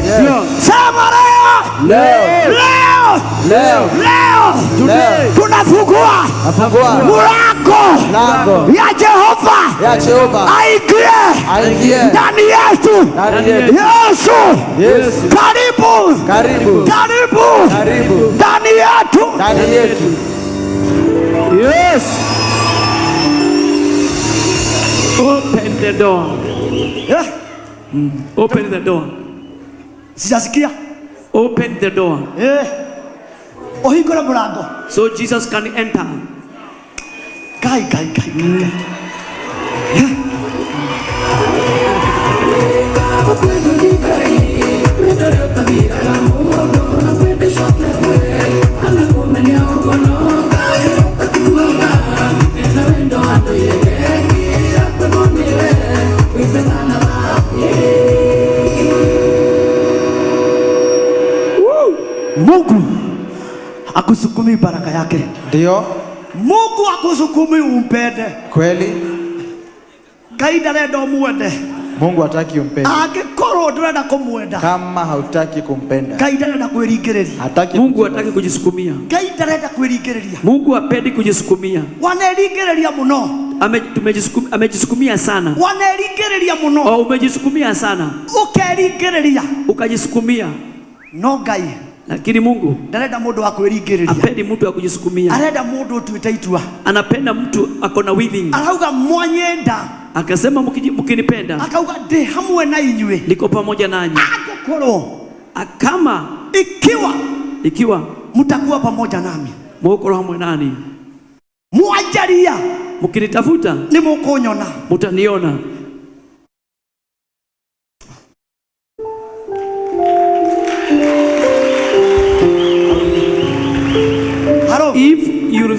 Sema leo. Leo. Leo. Leo. Leo. Leo. Tunafungua mlango Mlango ya Jehova. ya Jehova. Aingie Aingie ndani yetu. ndani yetu. Yesu. Yesu. Karibu. Karibu. Karibu. Karibu. Ndani yetu. Ndani yetu. Yes. Open the door. Yeah. Open the door. Sijasikia. Open the door. Ohingure mlango. So Jesus can enter. Kai kai kai kai. Yeah. Mungu akusukumi baraka yake. Ndio. Mungu akusukumi umpende. Kweli. Ngai ndarenda umwende. Mungu hataki umpende. Angĩkorwo ndũrenda kũmwenda. Kama hautaki kumpenda. Ngai ndarenda kwĩringĩrĩria. Hataki. Mungu hataki kujisukumia. Ngai ndarenda kwĩringĩrĩria. Mungu hapendi kujisukumia. Waneringĩrĩria mũno. Amejisukumia sana. Waneringĩrĩria mũno. Oh, umejisukumia sana. Ũkeringĩrĩria. Ukajisukumia. No Ngai. Lakini Mungu ndarenda mundu wa kwĩringĩrĩria. Hapendi mtu wa kujisukumia. Arenda mundu utuite itua. Anapenda mtu akona willing. Arauga mwanyenda. Akasema mkinipenda. Akauga ndi hamwe na inyuĩ. Niko pamoja nanyi. Angĩkorwo kama ikiwa mtakuwa pamoja nami. Mukorwo hamwe nani. Mwanjaria. Mkinitafuta ni mukunyona. Mutaniona. If you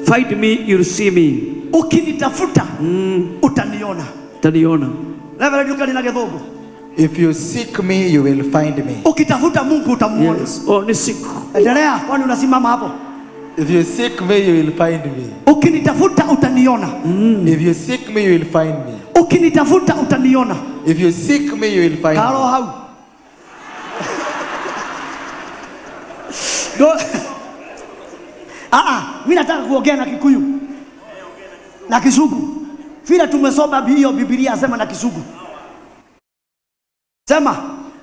find me, you'll see me. Ukinitafuta, utaniona. Utaniona. Reverend Ukali na Githungu. If you seek me, you will find me. Ukitafuta Mungu utamuona. Yes. Oh, ni seek. Endelea, kwani unasimama hapo? If you seek me, you will find me. Ukinitafuta utaniona. If you seek me, you will find me. Ukinitafuta utaniona. If you seek me, you will find Karo me. hau. Go. Mimi nataka kuongea na Kikuyu. Na Kisugu. Vile tumesoma hiyo Biblia sema na Kisugu. Sema.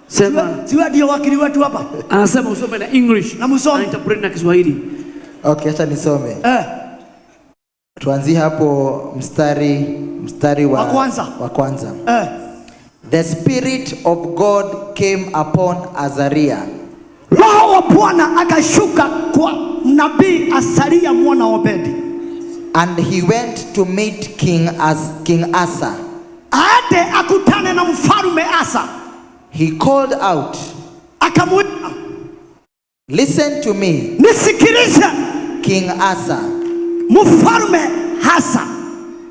Sema. Siwe ndio wakili wetu hapa. Anasema usome na English. Na musome. Anainterpret na Kiswahili. Okay, acha nisome. Tuanzie hapo mstari wa kwanza. Wa kwanza. The Spirit of God came upon Azariah. Roho wa Bwana akashuka kwa nabii Azaria mwana wa Obedi. And he went to meet King Asa. Aende akutane na mfalme Asa. He called out, Akamuita, Listen to me, Nisikilize, King Asa, mfalme Asa,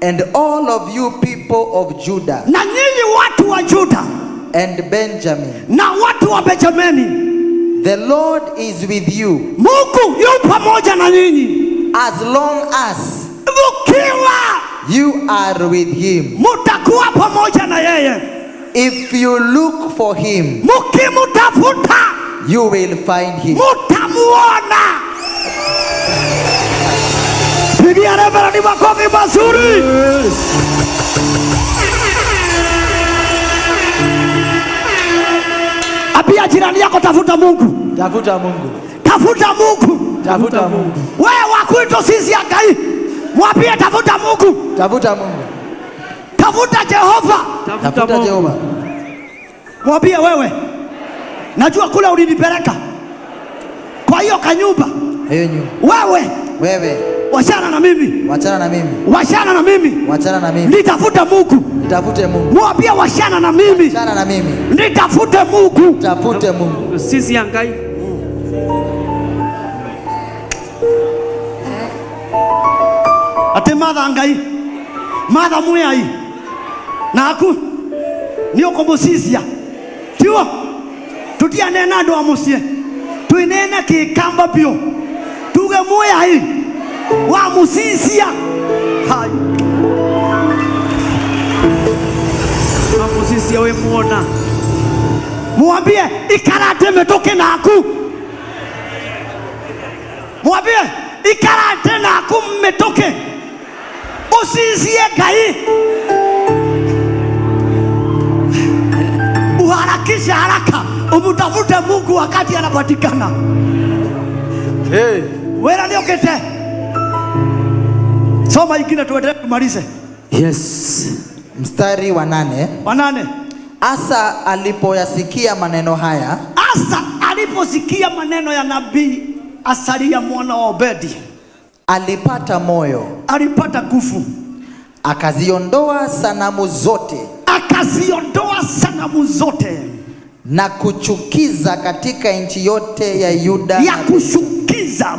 and all of you people of Judah na nyinyi watu wa Juda and Benjamin. na watu wa Benjamini. The Lord is with you Mungu yu pamoja na nyinyi. As long as Mkiwa you are with him, mutakuwa pamoja na yeye, if you look for him, mukimutafuta you will find him. Mutamuona. Pigia Reverend makofi mazuri. Apia jirani yako, tafuta Mungu. Tafuta Mungu. Tafuta Mungu. Tafuta Mungu. Wewe wakuito sisi Ngai, mwambie tafuta Mungu. Tafuta Mungu. Tafuta Jehova. Tafuta Jehova. Mwambie wewe, najua kule ulinipeleka kwa hiyo kanyumba. Hiyo nyumba. Wewe. Wewe. Wachana na mimi. Wachana na mimi. Wachana na mimi. Wachana na mimi. Nitafute Mungu. Nitafute Mungu. Mwambie wachana na mimi. Wachana na mimi. Nitafute Mungu. Nitafute Mungu. Sisi Ngai. Ate madha Ngai. Madha muyai. Na aku ni okomusisia. Tiwo. Tutia nena ndo amusie. Tuinena kikamba pio. Tuge muyai. Wa musisia. Hai. Wa musisia we muona. Mwambie ikarate metoke na aku. Mwambie ikarate na aku mmetoke. Usizie Ngai. Uharakishe haraka umtafute Mungu wakati anapatikana. Hey. Wera ni okete. Soma ingine tuendelee tumalize. Yes. Mstari wa 8. Wa 8. Asa alipoyasikia maneno haya, Asa aliposikia maneno ya nabii Asaria mwana wa Obedi, alipata moyo, alipata nguvu, akaziondoa sanamu zote, akaziondoa sanamu zote na kuchukiza katika nchi yote ya Yuda. Ya kuchukiza.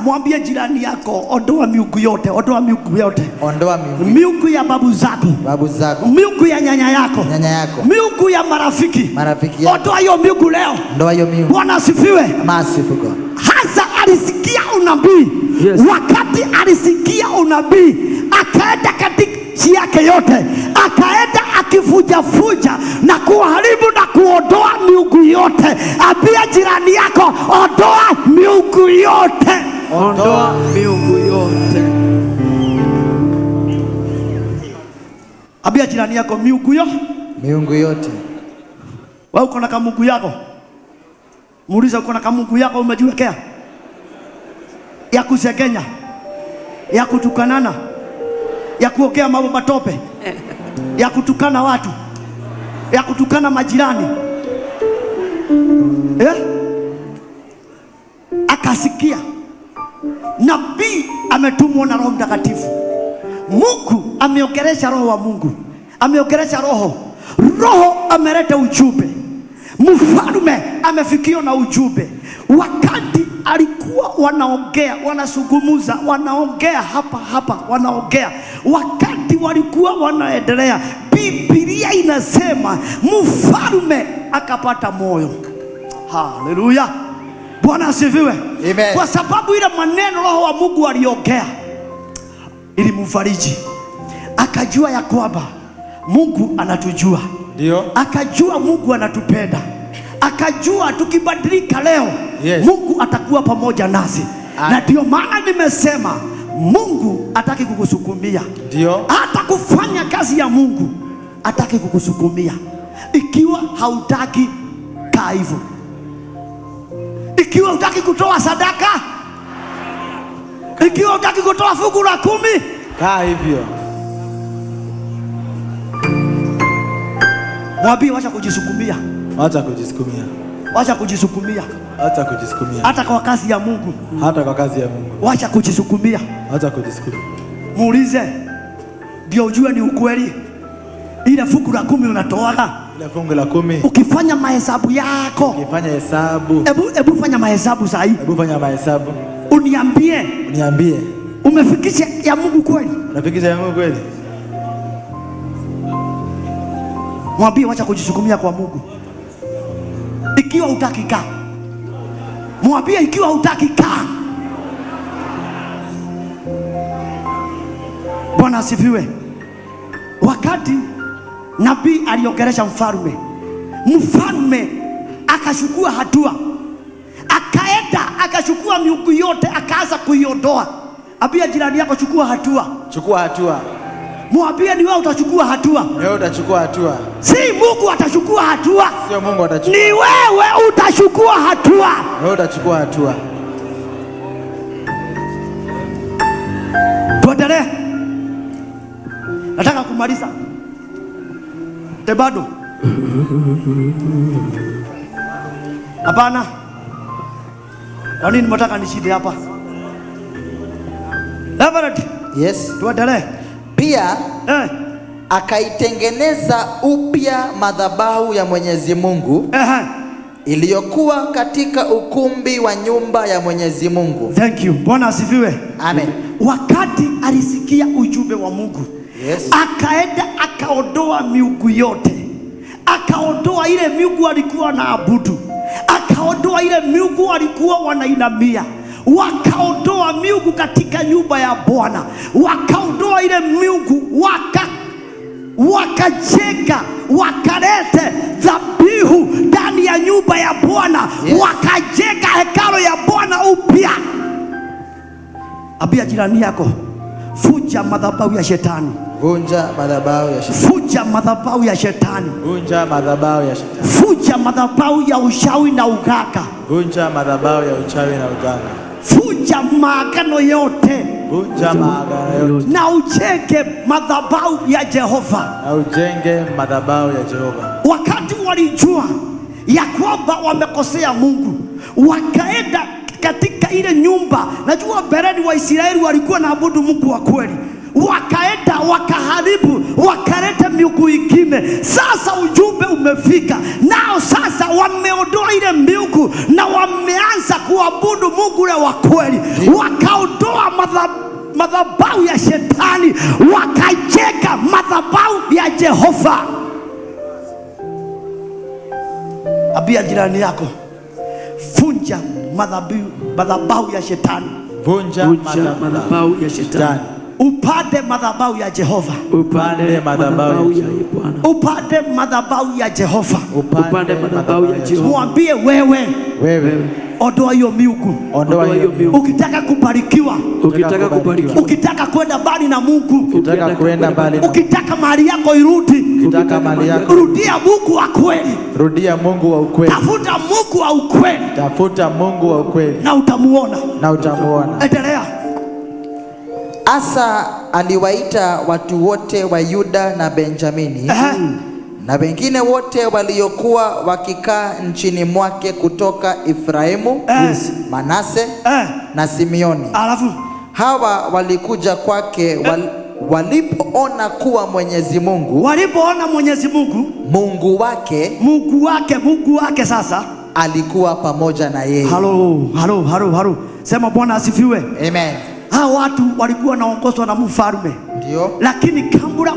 Mwambie jirani yako, ondoa miungu yote, ondoa miungu yote. Ondoa miungu. Miungu ya babu zako. Babu zako. Miungu ya nyanya yako. Nyanya yako. Miungu ya marafiki. Marafiki yako. Ondoa hiyo miungu leo. Ondoa hiyo miungu. Bwana asifiwe. Merciful God. Hasa alisikia unabii. Yes. Wakati alisikia unabii, akaenda katika nchi yake yote, akaenda akifujafuja na kuharibu na kuondoa miungu yote. Ambia jirani yako, ondoa miungu yote. Ondoa miungu yote. Ambia jirani yako, miungu yote. Miungu yote. Wewe uko na kamungu yako? Muulize, uko na kamungu yako umejiwekea? Ya kusengenya, ya kutukanana, ya kuongea mambo matope, ya kutukana watu, ya kutukana majirani. Akasikia nabii ametumwa na Roho Mtakatifu. Mungu ameongelesha Roho wa Mungu, ameongelesha Roho. Roho ameleta ujumbe. Mfalme amefikiwa na ujumbe. Wakati alikuwa wanaongea, wanazungumza, wanaongea hapa hapa, wanaongea. Wakati walikuwa wanaendelea, Biblia inasema mfalme akapata moyo. Haleluya. Bwana asifiwe. Amen. Kwa sababu ile maneno Roho wa Mungu aliongea ilimfariji. Akajua ya kwamba Mungu anatujua. Ndio. Akajua Mungu anatupenda. Akajua tukibadilika leo, yes, Mungu atakuwa pamoja nasi. Na ndio maana nimesema Mungu hataki kukusukumia. Ndio. Hata kufanya kazi ya Mungu hataki kukusukumia. Ikiwa hautaki, kaa hivyo. Ikiwa hutaki kutoa sadaka, ikiwa hutaki kutoa fungu la 10, kaa hivyo. Mwambie wacha kujisukumia. Wacha kujisukumia. Wacha kujisukumia. Wacha kujisukumia. Hata kwa kazi ya Mungu. Hata kwa kazi ya Mungu. Wacha kujisukumia. Wacha kujisukumia. Muulize ndio ujue ni ukweli. Ile fungu la 10 unatoaga. Ile fungu la 10. Ukifanya mahesabu yako. Ukifanya hesabu. Hebu fanya mahesabu sahi. Hebu fanya mahesabu. Uniambie. Uniambie. Umefikisha ya Mungu kweli? Unafikisha ya Mungu kweli? Mwambie wacha kujisukumia kwa Mungu. Ikiwa hutaki kaa. Mwambie ikiwa hutaki kaa. Bwana asifiwe. Wakati nabii aliongelesha mfalme, mfalme akachukua hatua, akaenda akachukua miungu yote akaanza kuiondoa. Ambia jirani yako, chukua hatua. Chukua hatua. Mwambie ni wewe utachukua hatua. Ni wewe utachukua hatua. Si Mungu atachukua hatua. Sio Mungu atachukua. Ni wewe utachukua hatua. Ni wewe utachukua hatua. Tuendelee. Nataka kumaliza. Bado. Hapana. Kwa nini mnataka nishinde hapa? Everett. Yes. Tuendelee. Pia akaitengeneza upya madhabahu ya Mwenyezi Mungu iliyokuwa katika ukumbi wa nyumba ya Mwenyezi Mungu. Thank you. Bwana asifiwe. Amen. Wakati alisikia ujumbe wa Mungu, yes, akaenda akaondoa miungu yote. Akaondoa ile miungu alikuwa na abudu. Akaondoa ile miungu walikuwa wanainamia. Wakaondoa miungu katika nyumba ya Bwana. Wakaondoa ile miungu, wakajenga, wakalete dhabihu ndani ya nyumba ya Bwana. Yes. Wakajenga hekalu ya Bwana upya. Ambia jirani yako, vunja madhabahu ya shetani. Vunja madhabahu ya shetani. Vunja madhabahu ya shetani. Vunja madhabahu ya shetani. Vunja madhabahu ya uchawi na uganga. Vunja madhabahu ya uchawi na uganga. Vunja maagano yote. Vunja maagano yote. Na ujenge madhabahu ya Jehova. Na ujenge madhabahu ya Jehova. Wakati walijua ya kwamba wamekosea Mungu, wakaenda katika ile nyumba. Najua mbeleni wa Israeli walikuwa naabudu Mungu wa kweli. Wakaenda wakaharibu, wakaleta miungu ingine. Sasa ujumbe umefika nao, sasa wameondoa ile miungu na wameanza kuabudu Mungu ule wa kweli. Wakaondoa madhabahu ya shetani, wakajenga madhabahu ya Jehova. Ambia jirani yako, vunja madhabahu ya shetani. Vunja madhabahu ya shetani. Upande madhabahu ya Jehova. Upande madhabahu ya Bwana. Upande madhabahu ya Jehova. Upande madhabahu ya Jehova. Mwambie wewe, wewe, ondoa hiyo miungu. Ondoa hiyo miungu. Ukitaka kubarikiwa, ukitaka kubarikiwa, ukitaka kwenda mbali na Mungu, ukitaka kwenda mbali, ukitaka mali yako irudi, ukitaka mali yako, rudia Mungu wa kweli. Rudia Mungu wa ukweli. Tafuta Mungu wa ukweli. Tafuta Mungu wa ukweli. Na utamuona. Na utamuona. Endelea. Asa aliwaita watu wote wa Yuda na Benjamini na wengine wote waliokuwa wakikaa nchini mwake kutoka Efraimu, Manase na Simeoni. Alafu hawa walikuja kwake walipoona kuwa Mwenyezi Mungu, walipoona Mwenyezi Mungu, Mungu wake, Mungu wake, Mungu wake sasa alikuwa pamoja na yeye. Halo, halo, halo, halo. Sema Bwana asifiwe. Amen. Hawa watu walikuwa wanaongozwa na mfalme. Ndio. Lakini kabla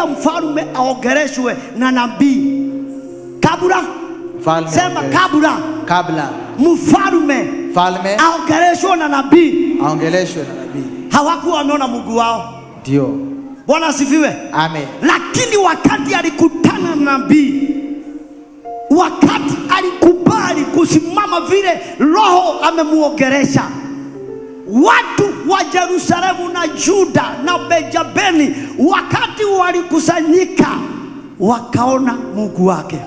mfalme aongeleshwe na nabii. Kabla mfalme, sema kabla. Kabla mfalme aongeleshwe na nabii. Aongeleshwe na nabii. Hawakuwa wameona Mungu wao. Ndio. Bwana asifiwe. Amen. Lakini wakati alikutana na nabii, wakati alikubali kusimama vile Roho amemuongelesha, watu wa Yerusalemu na Juda na Benjamini wakati walikusanyika wakaona Mungu wake.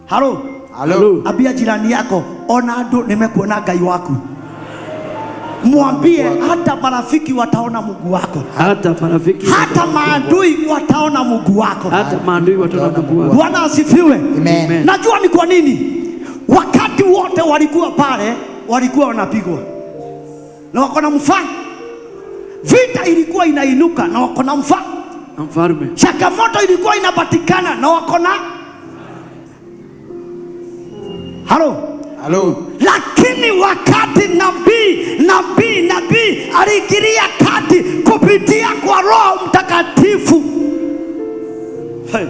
Halo. Halo. Ambia jirani yako, ona andu nimekuona Ngai waku. Mwambie hata marafiki wataona Mungu wako. Hata marafiki, hata maadui wataona Mungu wako. Hata maadui wataona Mungu wako. Bwana asifiwe. Amen. Najua ni kwa nini wakati wote walikuwa pale walikuwa wanapigwa na wako na mfalme. Vita ilikuwa inainuka na wako na mfalme. Changamoto ilikuwa inapatikana na wako na halo. Halo. Lakini wakati nabii aliingilia kati kupitia kwa Roho Mtakatifu, hey,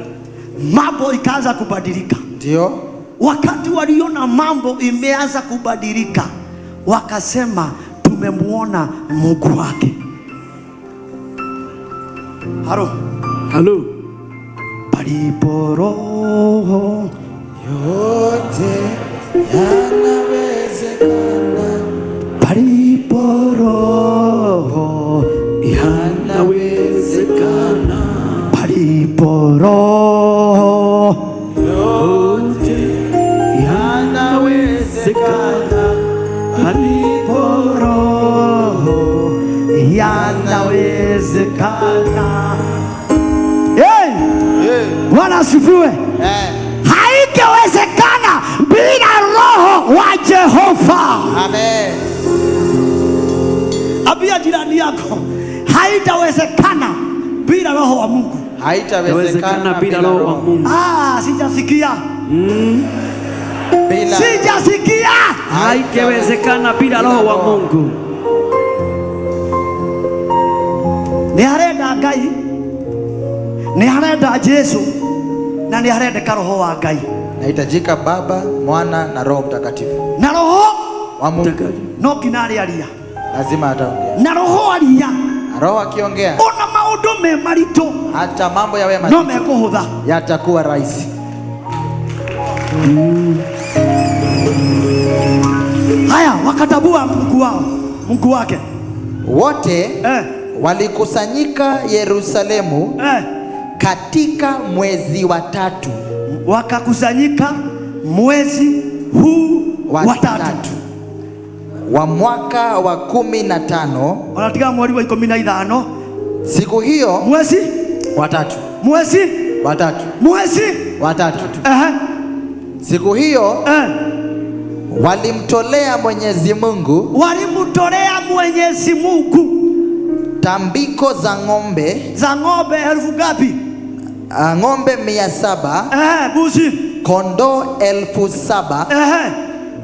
mambo ikaanza kubadilika. Ndio. Wakati waliona mambo imeanza kubadilika, wakasema tumemuona Mungu wake. Halo. Halo. Palipo Roho Yote yanawezekana. Palipo Roho Yanawezekana. Palipo Roho Yote yanawezekana. Palipo Roho yanawezekana. Hey! Bwana asifiwe. Haingewezekana bila Roho wa Jehova. Amen. Ambia jirani yako, haitawezekana bila Roho wa Mungu. Haitawezekana bila Roho wa Mungu. Ah, sijasikia. Bila Sijasikia. Haitawezekana bila Roho wa Mungu. Nĩ harenda Ngai, nĩ harenda Jesu, na nĩ harendeka Roho wa Ngai. Nahitajika Baba, Mwana na Roho Mtakatifu. Na Roho wa Mungu no nginya arĩaria. Lazima ataongea. Na Roho aria. Na Roho akiongea, ona maũndũ me maritũ, hata mambo yawe no mazito mekũhũtha, yatakuwa rahisi. Haya, wakatabua Mungu wao, Mungu wake. Wote walikusanyika Yerusalemu katika mwezi wa tatu. Wakakusanyika mwezi huu wa tatu. Wa mwaka wa 15. Wanatiga mweri wa 15. Siku hiyo mwezi wa tatu. Mwezi wa tatu. Mwezi wa tatu. Siku hiyo walimtolea Mwenyezi Mungu, walimtolea Mwenyezi Mungu tambiko za ng'ombe, za ng'ombe elfu ngapi? Ng'ombe 700, Buzi, kondoo 7,000,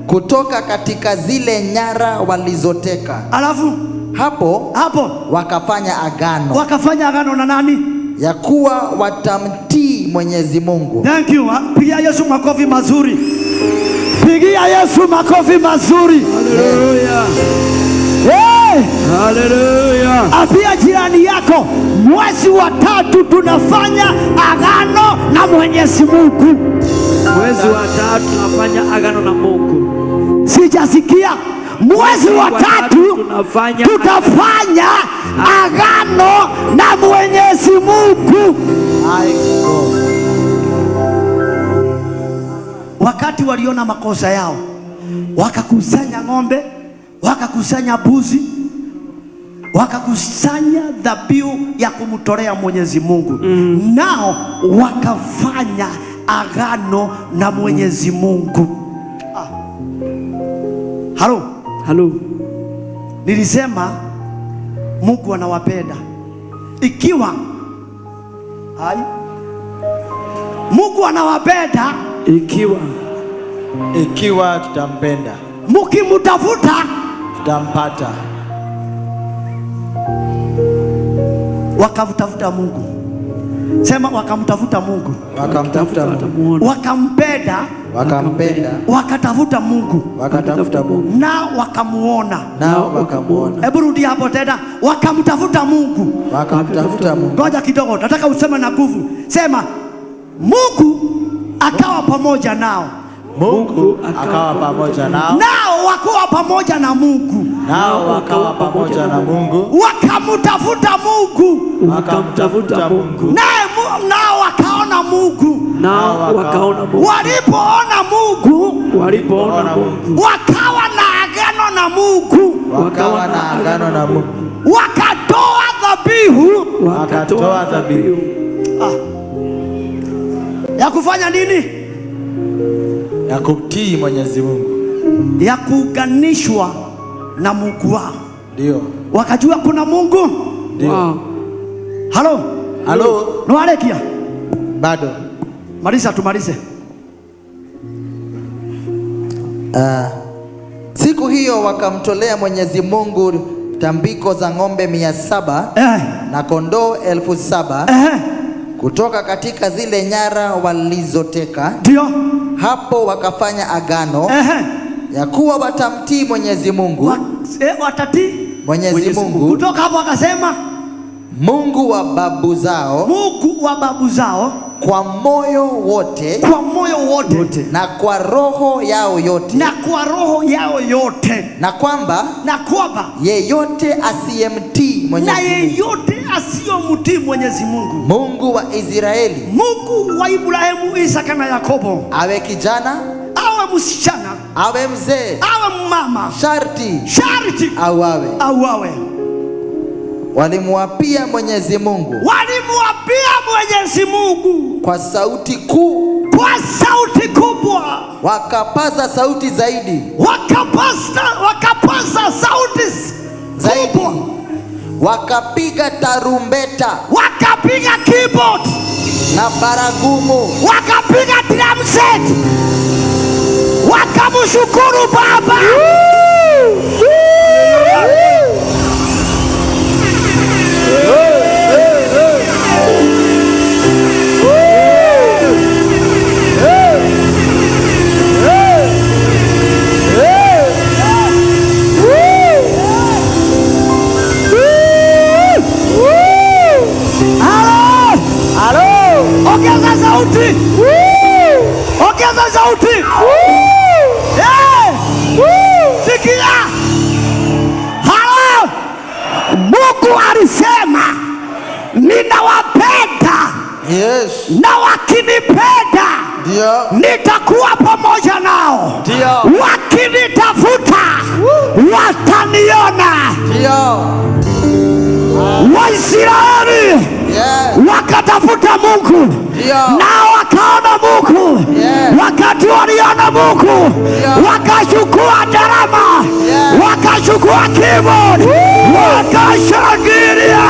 kutoka katika zile nyara walizoteka. Alafu hapo hapo wakafanya agano. Wakafanya agano na nani? Ya kuwa watamtii Mwenyezi Mungu. Thank you. Pigia Yesu makofi mazuri. Pigia Yesu makofi mazuri. Hallelujah. Hey! Hallelujah. Ambia jirani yako, mwezi wa tatu tunafanya agano na Mwenyezi Mungu. Mwezi wa tatu tunafanya agano na Mungu. Sijasikia. Mwezi wa tatu tutafanya agano na Mwenyezi Mungu. Wakati waliona makosa yao, wakakusanya ng'ombe, wakakusanya mbuzi, wakakusanya dhabihu ya kumtolea Mwenyezi Mungu. Nao wakafanya agano na Mwenyezi Mungu. Halo. Halo. Nilisema Mungu anawapenda. Ikiwa hai Mungu anawapenda, ikiwa tutampenda, mkimtafuta tutampata. Wakamtafuta Mungu. Sema wakamtafuta Mungu. Wakamtafuta Mungu. Wakampenda. Wakampenda. Wakatafuta Mungu. Wakatafuta Mungu. Na wakamuona. Nao wakamuona. Hebu rudi hapo tena. Wakamtafuta Mungu. Wakamtafuta Mungu. Ngoja kidogo, nataka useme na nguvu. Sema Mungu akawa pamoja nao. Mungu akawa pamoja nao. Nao wakawa pamoja na Mungu. Nao wakawa pamoja na Mungu. Wakamtafuta Mungu. Wakamtafuta Mungu. Nao wakaona Mungu. Nao wakaona Mungu. Walipoona Mungu, walipoona Mungu, wakawa na agano na Mungu. Wakawa na agano na Mungu. Wakatoa dhabihu. Wakatoa dhabihu. Ya kufanya nini? Ya kumtii Mwenyezi Mungu. Ya kuunganishwa na Mungu wao. Ndio. Wakajua kuna Mungu. Ndio. Wow. Halo. Halo. Nwarekia? Bado. Maliza tumalize. Siku hiyo wakamtolea Mwenyezi Mungu tambiko za ng'ombe 700 na kondoo 7,000 kutoka katika zile nyara walizoteka. Ndio. Hapo wakafanya agano ya kuwa watamtii Mwenyezi Mungu. Watatii Mwenyezi Mungu. Kutoka hapo akasema Mungu wa babu zao, Mungu wa babu zao, kwa moyo wote, kwa moyo wote, na kwa roho yao yote, na kwa roho yao yote, na kwamba yeyote asiyemtii Mwenyezi na Mungu, yeyote asiyomtii Mwenyezi Mungu, Mungu wa Israeli, Mungu wa Ibrahimu, Isaka na Yakobo, awe kijana, awe msichana, awe mzee, awe mama, sharti sharti auawe. Auawe. Walimwapia Mwenyezi Mungu, walimwapia Mwenyezi Mungu kwa sauti kuu, kwa sauti kubwa, wakapaza sauti zaidi, wakapaza sauti zaidi, kubwa, wakapiga tarumbeta, wakapiga keyboard na baragumu, wakapiga drum set, wakamshukuru Baba. Ongeza sauti. Ongeza sauti. Sikia. Halo. Mungu alisema ninawapenda. Yes. Na wakinipenda nitakuwa pamoja nao. Ndio. Wakinitafuta wataniona. Ndio. Waisraeli wakatafuta Mungu, nao wakaona Mungu. Wakati waliona Mungu, wakachukua darama, wakachukua keyboard, wakashangilia.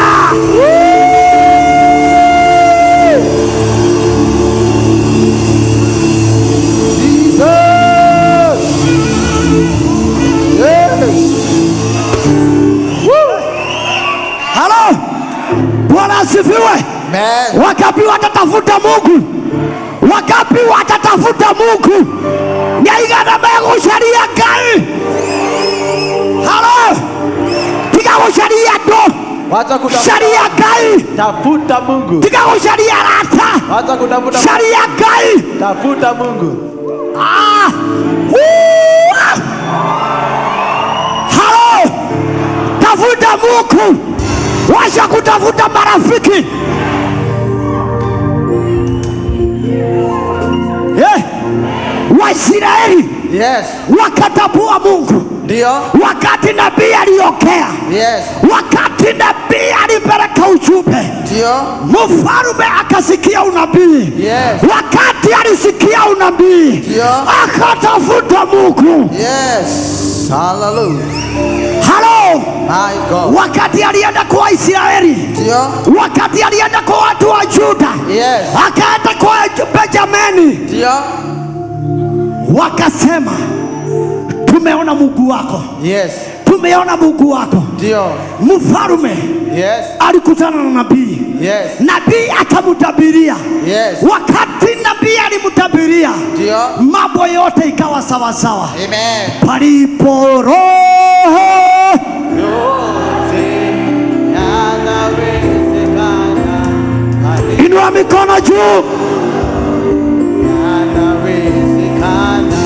Halo, Bwana asifiwe. Wakapi watatafuta Mungu? Wakapi watatafuta Mungu? Nyaigana megũcaria Ngai. Halo, tiga gũcaria andũ, caria Ngai. Tafuta Mungu. Tiga gũcaria arata, Wacha kutafuta caria Ngai. Tafuta Mungu. Halo, tafuta Mungu. Wacha kutafuta marafiki. Waisraeli wakatambua Mungu. Ndio. Wakati nabii aliongea. Wakati nabii alipeleka ujumbe. Ndio. Mfalme akasikia unabii. Wakati alisikia unabii, akatafuta Mungu. Hallelujah. Hello. My God. Wakati alienda kwa Israeli. Ndio. Wakati alienda kwa watu wa Juda. Akaenda kwa Benjamini. Ndio. Wakasema tumeona Mungu wako. Tumeona Mungu wako. Ndio. Mfalme alikutana na nabii. Nabii akamtabiria. Wakati nabii alimtabiria, mambo yote ikawa sawa sawa. Amen. Palipo roho yote yanawezekana. Inua mikono juu. Yanawezekana.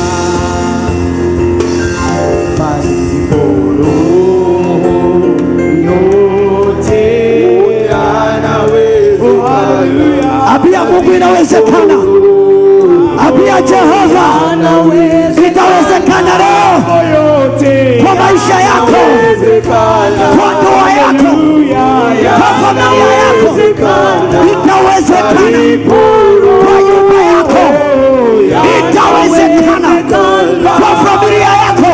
Palipo roho yote yanawezekana. Abia Mungu inawezekana. Abia Jehova itawezekana leo kwa maisha yako, kwa ndoa yako, kwa familia yako, itawezekana. Kwa nyumba yako itawezekana, kwa familia yako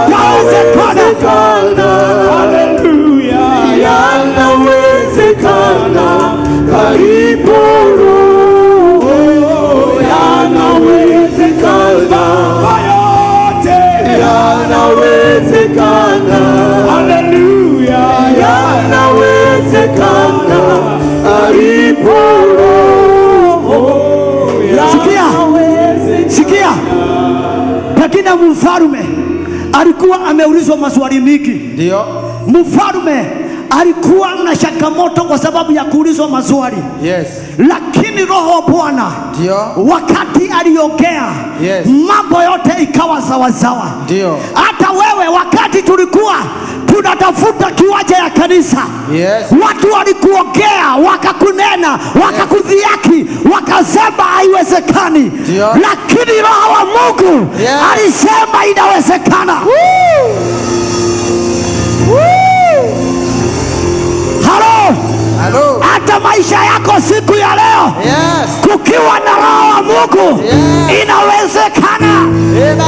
itawezekana. Haleluya, yanawezekana. Palipo roho yanawezekana. Yote yanawezekana. Haleluya, yanawezekana. Palipo roho. Sikia, sikia. Lakini mfalme alikuwa ameulizwa maswali mingi. Ndio. Mfalme Alikuwa na changamoto kwa sababu ya kuulizwa maswali. Yes. Lakini Roho wa Bwana Ndio. wakati aliongea, Yes. mambo yote ikawa sawasawa. Ndio. Hata wewe wakati tulikuwa tunatafuta kiwanja ya kanisa, Yes. watu walikuongea, wakakunena, wakakudhihaki, wakasema haiwezekani. Ndio. Lakini Roho wa Mungu Yes. alisema inawezekana. Halo, Halo. hata maisha yako siku ya leo, Yes. kukiwa na Roho wa Mungu, Yes. inawezekana. Amen.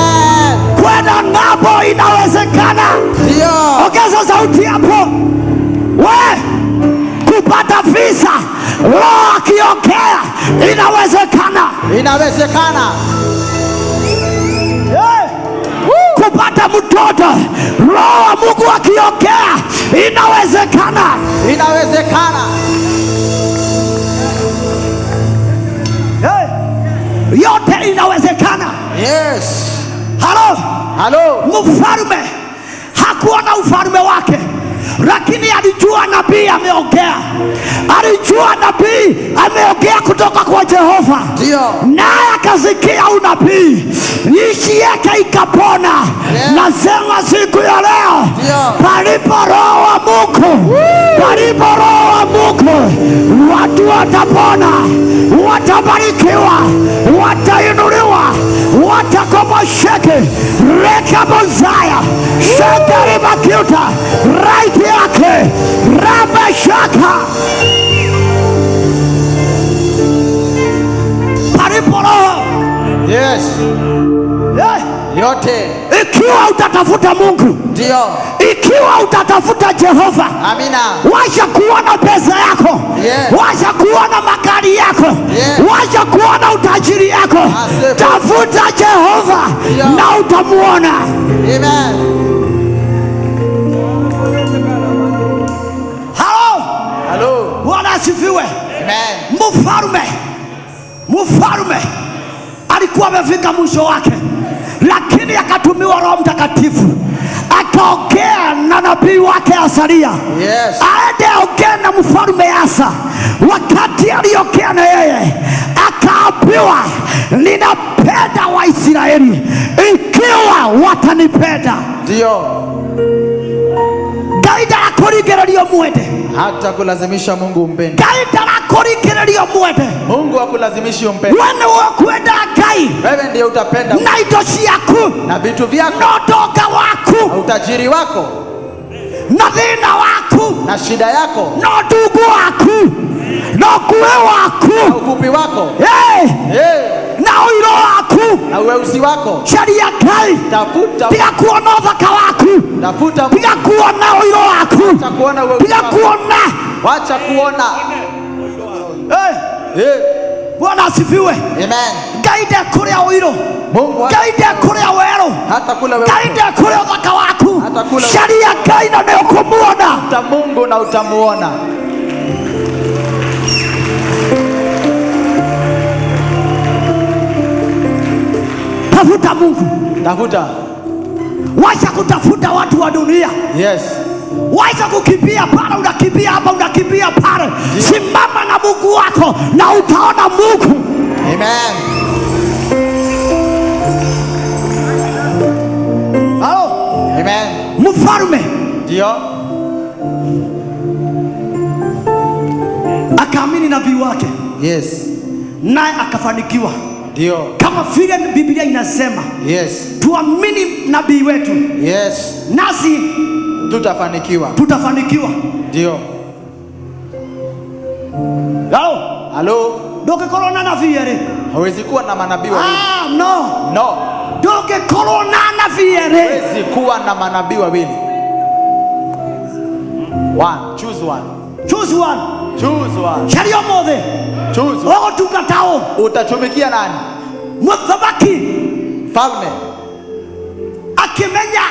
Kwenda ng'ambo inawezekana. Ndio. Ongeza sauti hapo. We kupata visa, Roho akiongea inawezekana. Inawezekana. Hey. Kupata mtoto, Roho wa Mungu akiongea inawezekana. Inawezekana. Hey. Yote inawezekana. Yes. Halo. Halo. Mfalme hakuwa na ufalme wake, lakini alijua nabii ameongea, alijua nabii ameongea kutoka kwa Jehova. Ndio. Naye akasikia unabii, nchi yake ikapona. Yeah. Nasema siku ya leo, Ndio. palipo Roho wa Mungu, palipo Roho wa Mungu, watu watapona, watabarikiwa, watainuliwa, watakomosheke. Rekabozaya shekeribakiuta right yake rabashaka. Palipo Roho. Yes. Yote. Ikiwa utatafuta Mungu, Ndio. ikiwa utatafuta Jehova, Amina. wacha kuona pesa yako, Yes. wacha kuona magari yako, Yes. wacha kuona utajiri yako. Asifiwe. Tafuta Jehova Ndio. na utamuona. Amen. Halo, Halo. Bwana asifiwe. Amen. Mfalme alikuwa amefika mwisho wake, lakini akatumiwa Roho Mtakatifu akaongea na nabii wake Asaria. Yes. Aende aongee na mfalme Asa. Wakati aliongea na yeye akaambiwa, ninapenda Waisraeli ikiwa watanipenda. Ndio. Ngai ndarakuringĩrĩria mwende. Hata kulazimisha Mungu umpende. Ngai ndarakuringĩrĩria mwende. Mungu hakulazimishi umpende. We nĩwe ũkwenda Ngai Wewe ndiye utapenda na indo ciaku na vitu vyako na ũtonga waku na utajiri wako na thĩna waku na shida yako na ũtungu waku na ũkuĩ waku na ufupi wako. Hey! Hey! Na ũirũ waku. Na weusi wako. Caria Ngai. Tafuta. Tiga kuona ũthaka waku. Tafuta. Tiga kuona ũirũ waku. Wacha kuona weusi Tiga wako. kuona. Wacha kuona. Hey! Hey! Bwana asifiwe. Amen. Ngai ndekũrĩa ũirũ. Mungu Ngai ndekũrĩa werũ. hata kula wewe. Ngai ndekũrĩa ũthaka waku. Hata kula. Caria Ngai na nĩũkũmuona. Tafuta Mungu na utamuona. Tafuta Mungu. Tafuta. Wacha kutafuta watu wa dunia. Yes. Wacha kukimbia pale, unakimbia hapa, unakimbia pale. Simama na Mungu wako na utaona Mungu. Amen. Halo. Amen. Mfalme Ndio. akaamini nabii wake. Yes. Naye akafanikiwa. Ndio. Kama vile Biblia inasema. Yes. Tuamini nabii wetu. Yes. Nasi tutafanikiwa. Tutafanikiwa. Ndio. Halo. Halo. Ndũngĩkorwo na nabii erĩ. Hawezi kuwa na manabii wawili. Ah, no. No. Ndũngĩkorwo na nabii erĩ. Hawezi kuwa na manabii wawili. One, choose one. Choose one. Choose one. Caria ũmũthĩ. Choose one. Ũgũtungata ũ? Utatumikia nani? Mũthamaki. Mfalme. Akimenya.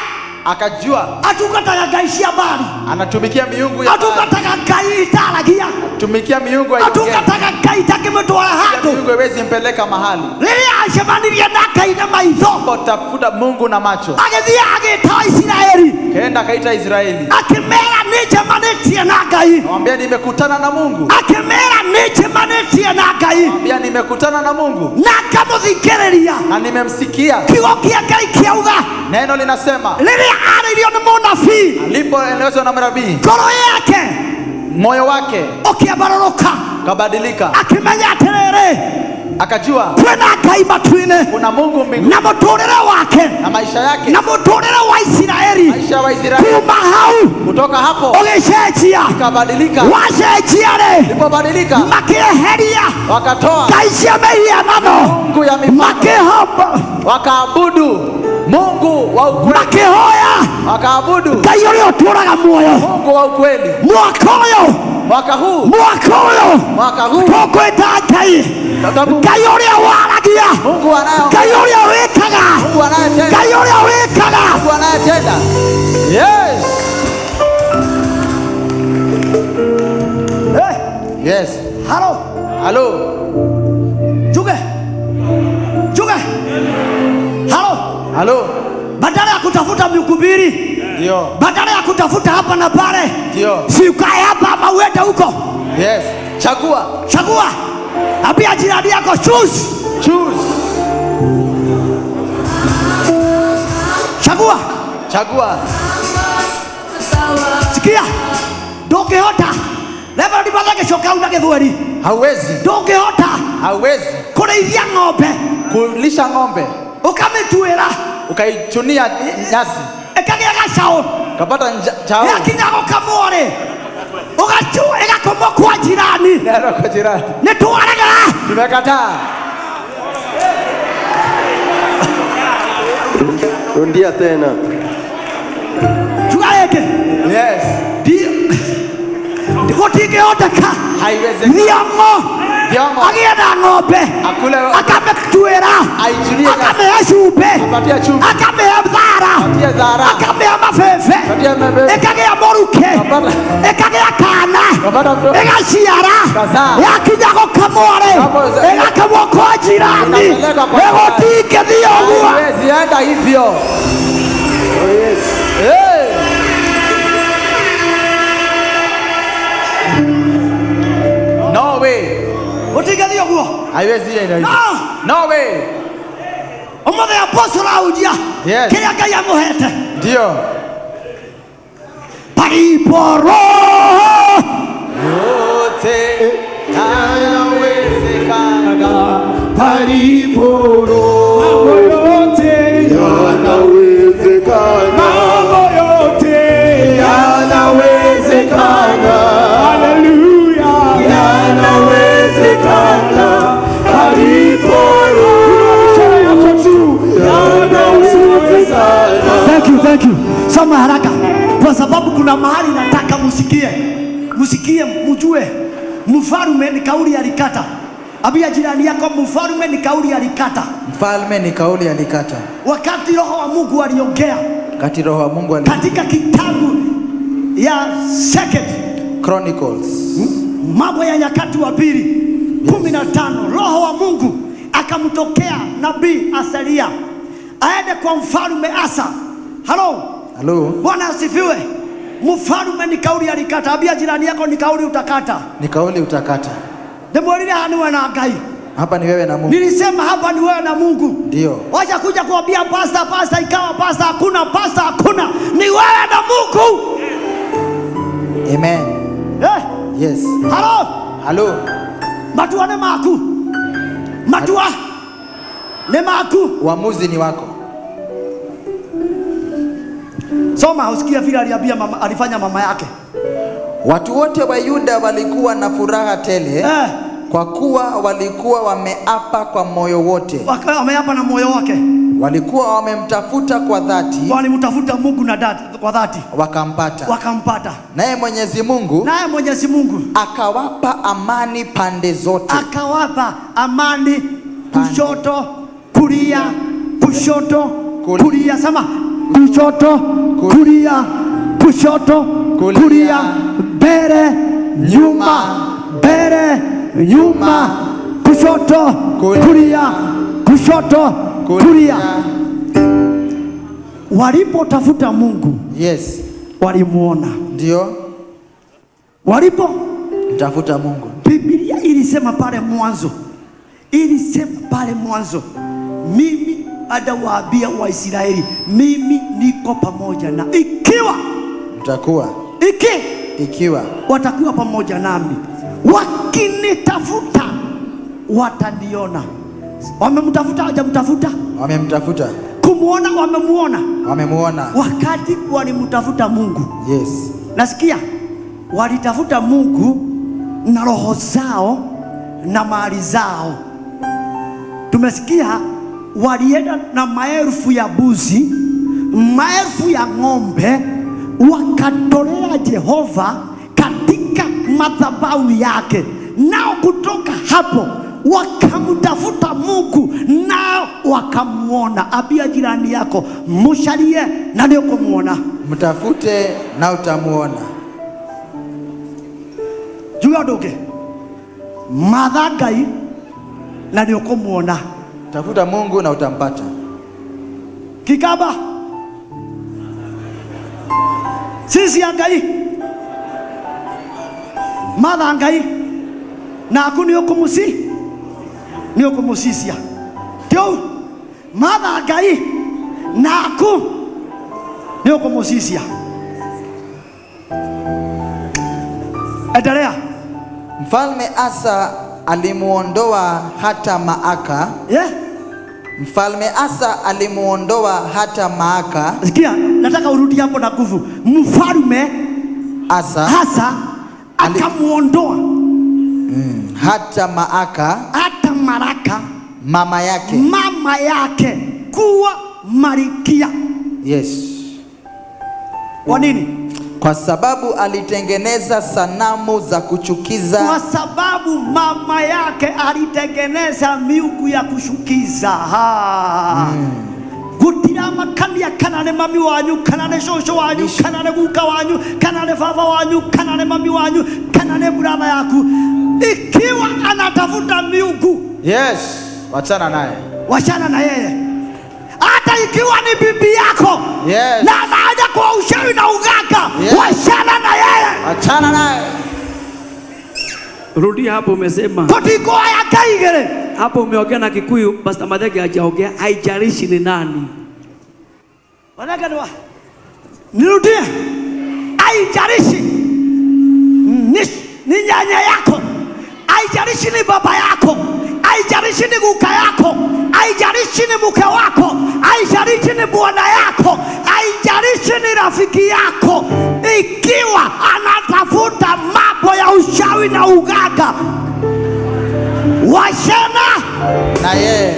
Akajua. Atungataga ngai cia Baali. Anatumikia miungu ya Baali. Atungataga ngai itaragia. Tumikia miungu haiongei. Atungataga Ngai takĩmũtwara handũ. Miungu haiwezi mpeleka mahali. Rĩrĩa acemanirie na Ngai na maitho, Tafuta Mungu na macho. Agĩthiĩ agĩta Isiraeli. Kaenda akaita Israeli. Akĩmera nĩnjemanĩtie na Ngai. Mwambia nimekutana na Mungu. Akĩmera nĩnjemanĩtie na Ngai. Mwambia nimekutana na Mungu. Na ngamũthikĩrĩria. Na nimemsikia. Kiugo kĩa Ngai kĩauga. Neno linasema. Rĩrĩa arĩirio nĩ mũnabii. Alipoelezwa na mnabii. Ngoro yake. Moyo wake ũkĩambarũrũka. Kabadilika. Akĩmenya atĩrĩrĩ. Akajua kwĩna Ngai matu-inĩ. Kuna Mungu mbinguni. Na mũtũrĩre wake. Na maisha yake. Na mũtũrĩre wa Isiraeli. Maisha wa Israeli. Kuma hau. Kutoka hapo. Ũgĩcenjia. Ikabadilika. Wacenjia rĩ. Ilipobadilika. Makĩeheria. Wakatoa. Ngai cia mĩhianano. Mungu ya mifano. Makĩhomba. Wakaabudu Mungu wa ukweli. Makĩhoya. Wakaabudu Ngai ũrĩa ũtũũraga muoyo. Mungu wa ukweli. Mwaka ũyũ. Mwaka huu. Mwaka ũyũ. Mwaka huu. Tũkwĩta Ngai. Ngai ũrĩa waragia. Mungu anayo. Ngai ũrĩa wĩkaga. Mungu anayetenda. Ngai ũrĩa wĩkaga. Mungu anayetenda. Yes. Hey. Yes. Hello. Hello. Juge. Juge. Hello. Hello. Badala ya kutafuta mhubiri. Ndio. Badala ya kutafuta hapa na pale. Ndio. Si ukae hapa ama uende huko. Yes. Chagua. Chagua. Ambia jirani yako choose. Choose. Chagua. Chagua. Sikia. Ndũngĩhota. Reverend Mathenge coka una gĩthweri. Hauwezi. Ndũngĩhota. Hauwezi. Kũrĩithia ng'ombe. Kulisha ng'ombe. Ũkamĩtuĩra. Ukaichunia nyasi. Ĩkagĩa gacaũ. Kapata chao. Yakinya gũkamwo rĩ. Ũgachua ĩgakomwo kwa jirani. Ndio kwa jirani. Nĩtwarega. Tumekataa. Rudia tena. Tuga rĩngĩ. Yes. Gũtingĩhoteka. Haiwezekani. Thiong'o. Thiong'o. Agĩe na ng'ombe. Akule. Akamĩtuĩra. Aichunie. Akamĩhe cumbĩ. Apatie chumvi. Akamĩhe thara. Apatie thara. Akamĩhe mabebe. Apatie mabebe. Ĩkagĩa mũrukĩ. Ĩkagĩa kana. Kapata mtoto. Ĩgaciara. Kazaa. Yakinya gũkamwo rĩ. Ĩgakamwo kwa jirani. Inapelekwa kwa jirani. Gũtingĩthiĩ ũguo. Haiwezi enda hivyo. Oh yes. Hey. No way. Gũtingĩthiĩ ũguo. Haiwezi enda hivyo. No. No way. Ũmũthĩ apostle ahunjia. Yes. Kĩrĩa Ngai amũhete. Ndio. Palipo roho Yote yanawezekana. Palipo roho yote Yanawezekana. Mambo yote Yanawezekana. Haleluya. Yanawezekana. Palipo roho yako juu. Yanawezekana. Thank you, thank you. Soma haraka kwa sababu kuna mahali nataka musikie. Musikie, mjue. Mfalme ni kauli alikata. Ambia jirani yako mfalme ni kauli alikata. Mfalme ni kauli alikata. Wakati roho wa Mungu aliongea. Wakati roho wa Mungu aliongea. Katika kitabu ya Second Chronicles. Mambo ya Nyakati wa Pili 15, roho wa Mungu akamtokea nabii Asaria aende kwa mfalme Asa. Hello. Hello. Bwana asifiwe. Mfalme ni kauli alikata. Ambia jirani yako ni kauli utakata. Ni kauli utakata. Ndimwirire haha ni wewe na Ngai. Hapa ni wewe na Mungu. Nilisema hapa ni wewe na Mungu. Ndio. Wacha kuja kuambia pastor, pastor ikawa pastor, hakuna pastor, hakuna. Ni wewe na Mungu. Amen. Eh? Yes. Hello. Hello. Matua ni maku. Matua ni maku. Uamuzi ni wako. Soma usikie vile aliambia mama, alifanya mama yake. Watu wote wa Yuda walikuwa na furaha tele kwa kuwa walikuwa wameapa kwa moyo wote. Wameapa na moyo wake. Walikuwa wamemtafuta kwa dhati. Walimtafuta Mungu na kwa dhati. Wakampata. Wakampata. Naye Mwenyezi Mungu, naye Mwenyezi Mungu akawapa amani pande zote. Akawapa amani kushoto, kulia, kushoto, kulia. Sema kushoto, kulia, kushoto, kulia, mbele, nyuma. nyuma, kushoto, kulia, kushoto, kulia. Walipotafuta Mungu, yes, walimuona. Ndio. Walipo tafuta Mungu. Biblia ilisema pale mwanzo, ilisema pale mwanzo, mimi adawaambia Waisraeli, mimi niko pamoja na ikiwa mtakuwa ikiwa watakuwa pamoja nami, wakinitafuta wataniona. Wamemtafuta, hawajamtafuta? Wamemtafuta. Kumuona, wamemuona. Wamemuona. Wakati walimtafuta Mungu. Yes. Nasikia walitafuta Mungu na roho zao na mali zao. Tumesikia walienda na maelfu ya buzi, maelfu ya ng'ombe, wakatolea Jehova katika madhabahu yake. Nao kutoka hapo wakamtafuta Mungu nao wakamuona. Ambia jirani yako, musharie na ndio kumuona. Mtafute na utamuona. Juga nduge matha Ngai na ndio kumuona. Tafuta Mungu na utampata. Kikaba sisi ya Ngai matha Ngai na aku nĩ ũkũmũci nĩ ũkũmũcicia tĩu matha Ngai na aku nĩ ũkũmũcicia. Endelea. Mfalme Asa alimuondoa hata Maaka. Yeah. Mfalme Asa alimuondoa hata Maaka. Sikia, nataka urudi hapo na nguvu. Mfalme Asa akamuondoa hata Maaka, hata Maraka mama yake, mama yake kuwa malkia. Yes. Kwa nini? Kwa sababu alitengeneza sanamu za kuchukiza. Kwa sababu mama yake alitengeneza miungu ya kushukiza. Gutira makania kana ne mami wanyu, kana ne shosho wanyu, kana ne guka wanyu, kana ne baba wanyu, kana ne mami wanyu, kana ne brother yaku. Ikiwa anatafuta miungu, yes, wachana naye. Wachana na yeye. Hata ikiwa ni bibi yako, yes, na anaja kwa ushawi na uganga, yes, wachana na yeye. Wachana naye. Rudi hapo umesema. Kotiko ya kaigere. Hapo umeongea na Kikuyu, Pastor Madege hajaongea, haijalishi ni nani. Wanakadwa. Nirudie. Haijalishi ni nyanya yako, haijalishi ni baba yako, haijalishi ni guka yako, haijalishi ni mke wako, haijalishi ni bwana yako, haijalishi ni rafiki yako, ikiwa anatafuta mambo ya ushawi na uganga, wachana na yeye.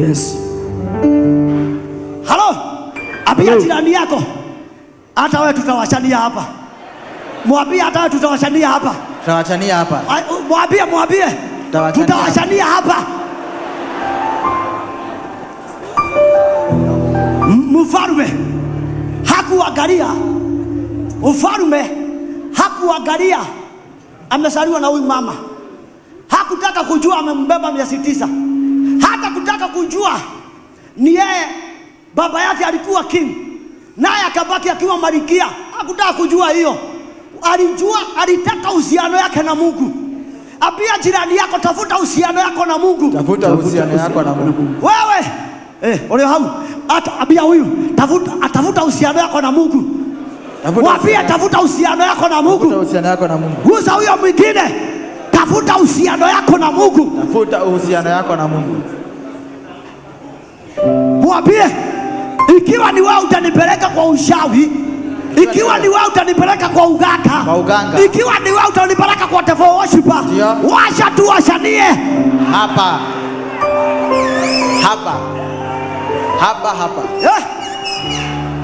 Yes. Halo, ambia jirani yako, hata wewe tutawachania hapa. Mwambie hata wewe tutawachania hapa. Tutawachania hapa. Mwambie, mwambie. Tutawachania hapa. Mfalme hakuangalia. Mfalme hakuangalia amesaliwa na huyu mama. Hakutaka kujua amembeba miezi 9. Hata kutaka kujua ni yeye baba yake alikuwa king, naye akabaki akiwa malkia. Hakutaka kujua hiyo. Alijua, alitaka uhusiano yake na Mungu. Ambia jirani yako, tafuta uhusiano yako na Mungu. Tafuta uhusiano yako na Mungu. Wewe, ole hau. Hata ambia huyu, tafuta uhusiano yako na Mungu. Mwambie tafuta uhusiano yako na Mungu. Tafuta uhusiano yako na Mungu. Gusa huyo mwingine. Tafuta uhusiano yako na Mungu. Tafuta uhusiano yako na Mungu. Mwambie, ikiwa ni wewe utanipeleka kwa ushawi, ikiwa ni wewe utanipeleka kwa uganga, ikiwa ni wewe utanipeleka kwa devil worshiper, washa tu washanie hapa hapa hapa hapa.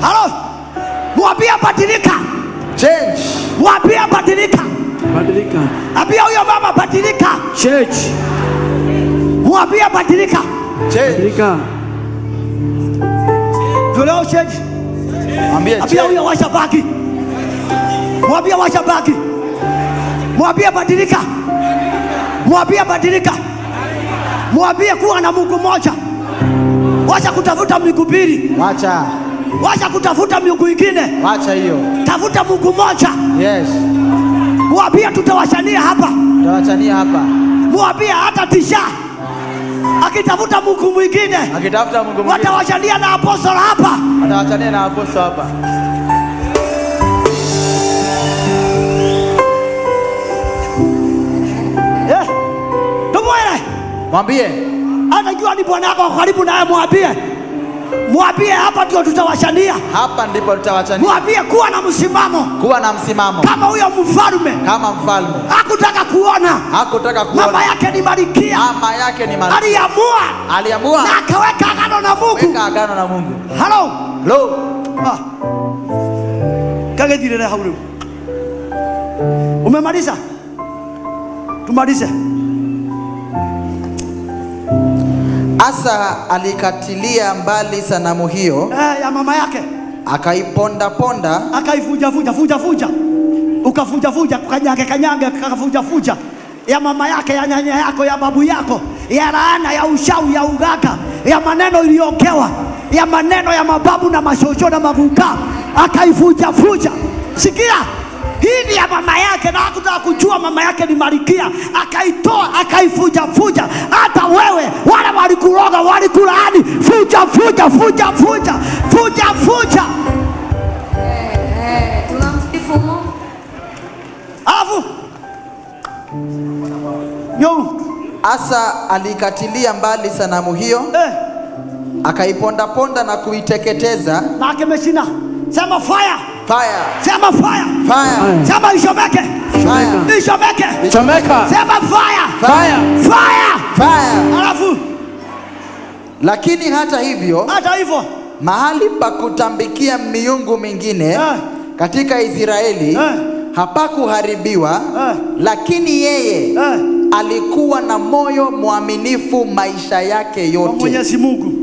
Halo, mwambie badilika. Change. Mwambie badilika. Badilika. Ambia huyo mama badilika. Change. Mwambie badilika. Change. Badilika. Tuleo change. Mwambie Ambia huyo washa baki. Mwambie washa baki. Mwambie badilika. Mwambie badilika. Mwambie kuwa na Mungu mmoja. Wacha kutafuta miungu mbili. Wacha. Wacha kutafuta miungu ingine. Wacha hiyo. Tafuta Mungu mmoja. Yes. Mwambie tutawachania hapa. Tutawachania hapa. Mwambie hata tisha akitafuta Mungu mwingine, Akitafuta Mungu mwingine. watawachania na apostol hapa. Watawachania na apostol hapa. Tumwele. Mwambie. Anajua ni bwana wako karibu naye, mwambie. Mwambie hapa ndio tutawachania. Hapa ndipo tutawachania. Mwambie kuwa na msimamo. Kuwa na msimamo. Kama huyo mfalme. Kama mfalme. Hakutaka kuona. Hakutaka kuona. Mama yake ni malkia. Mama yake ni malkia. Aliamua. Aliamua. Na akaweka agano na Mungu. Weka agano na Mungu. Hello. Hello. Ah. Kagethirere hau riu. Umemaliza? Tumalize. Asa alikatilia mbali sanamu hiyo ya mama yake, akaiponda ponda, akaifuja fuja fuja fuja, ukafuja fuja, kanyange kanyange, akafuja fuja ya mama yake, ya nyanya yako, ya babu yako, ya laana, ya ushauri, ya uganga, ya maneno iliongewa, ya maneno ya mababu na mashosho na maguka, akaifuja fuja. Sikia, hii ni ya mama yake na hakutaka kujua mama yake ni malkia, akaitoa akaifuja fuja. Hata wewe wale walikuroga, walikulaani, fuja fuja fuja fuja fuja fuja. Tunamsifu Mungu. Alafu yo Asa alikatilia mbali sanamu hiyo, akaiponda ponda na kuiteketeza. Na akemeshina. Sema fire. Fire. Sema fire. Fire. Sema ishomeke. Fire. Ishomeke. Chomeka. Sema fire. Fire. Fire. Fire. Alafu lakini hata hivyo, hata hivyo, mahali pa kutambikia miungu mingine katika Israeli hapakuharibiwa, lakini yeye alikuwa na moyo mwaminifu maisha yake yote. Mwenyezi Mungu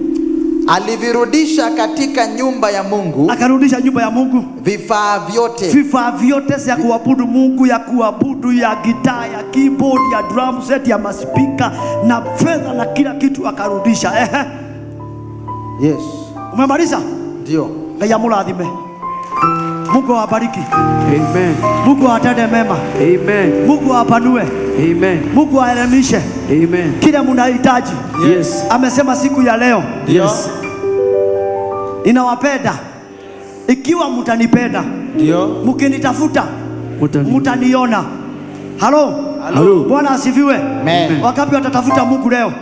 alivirudisha katika nyumba ya Mungu, akarudisha nyumba ya Mungu vifaa vyote, vifaa vyote vya kuabudu Mungu, ya kuabudu, ya gitaa, ya keyboard, ya drum set, ya maspika na fedha na kila kitu akarudisha. Yes. Umemaliza? Ndio. Ngai amurathime. Mungu awabariki. Amen. Mungu awatende mema. Amen. Mungu awapanue. Amen. Mungu aelimishe. Amen. Kila mnahitaji. Yes. Amesema siku ya leo. Yes. Ninawapenda. Ikiwa mtanipenda, ndio, mkinitafuta mtaniona. Halo. Halo. Bwana asifiwe. Amen. Wangapi watatafuta Mungu leo?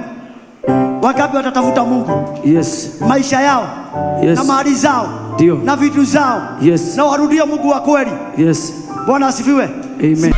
Wangapi watatafuta Mungu? Yes. Maisha yao. Yes. Na mali zao. Ndio. Na vitu zao. Yes. Na warudie Mungu wa kweli. Yes. Bwana asifiwe. Amen.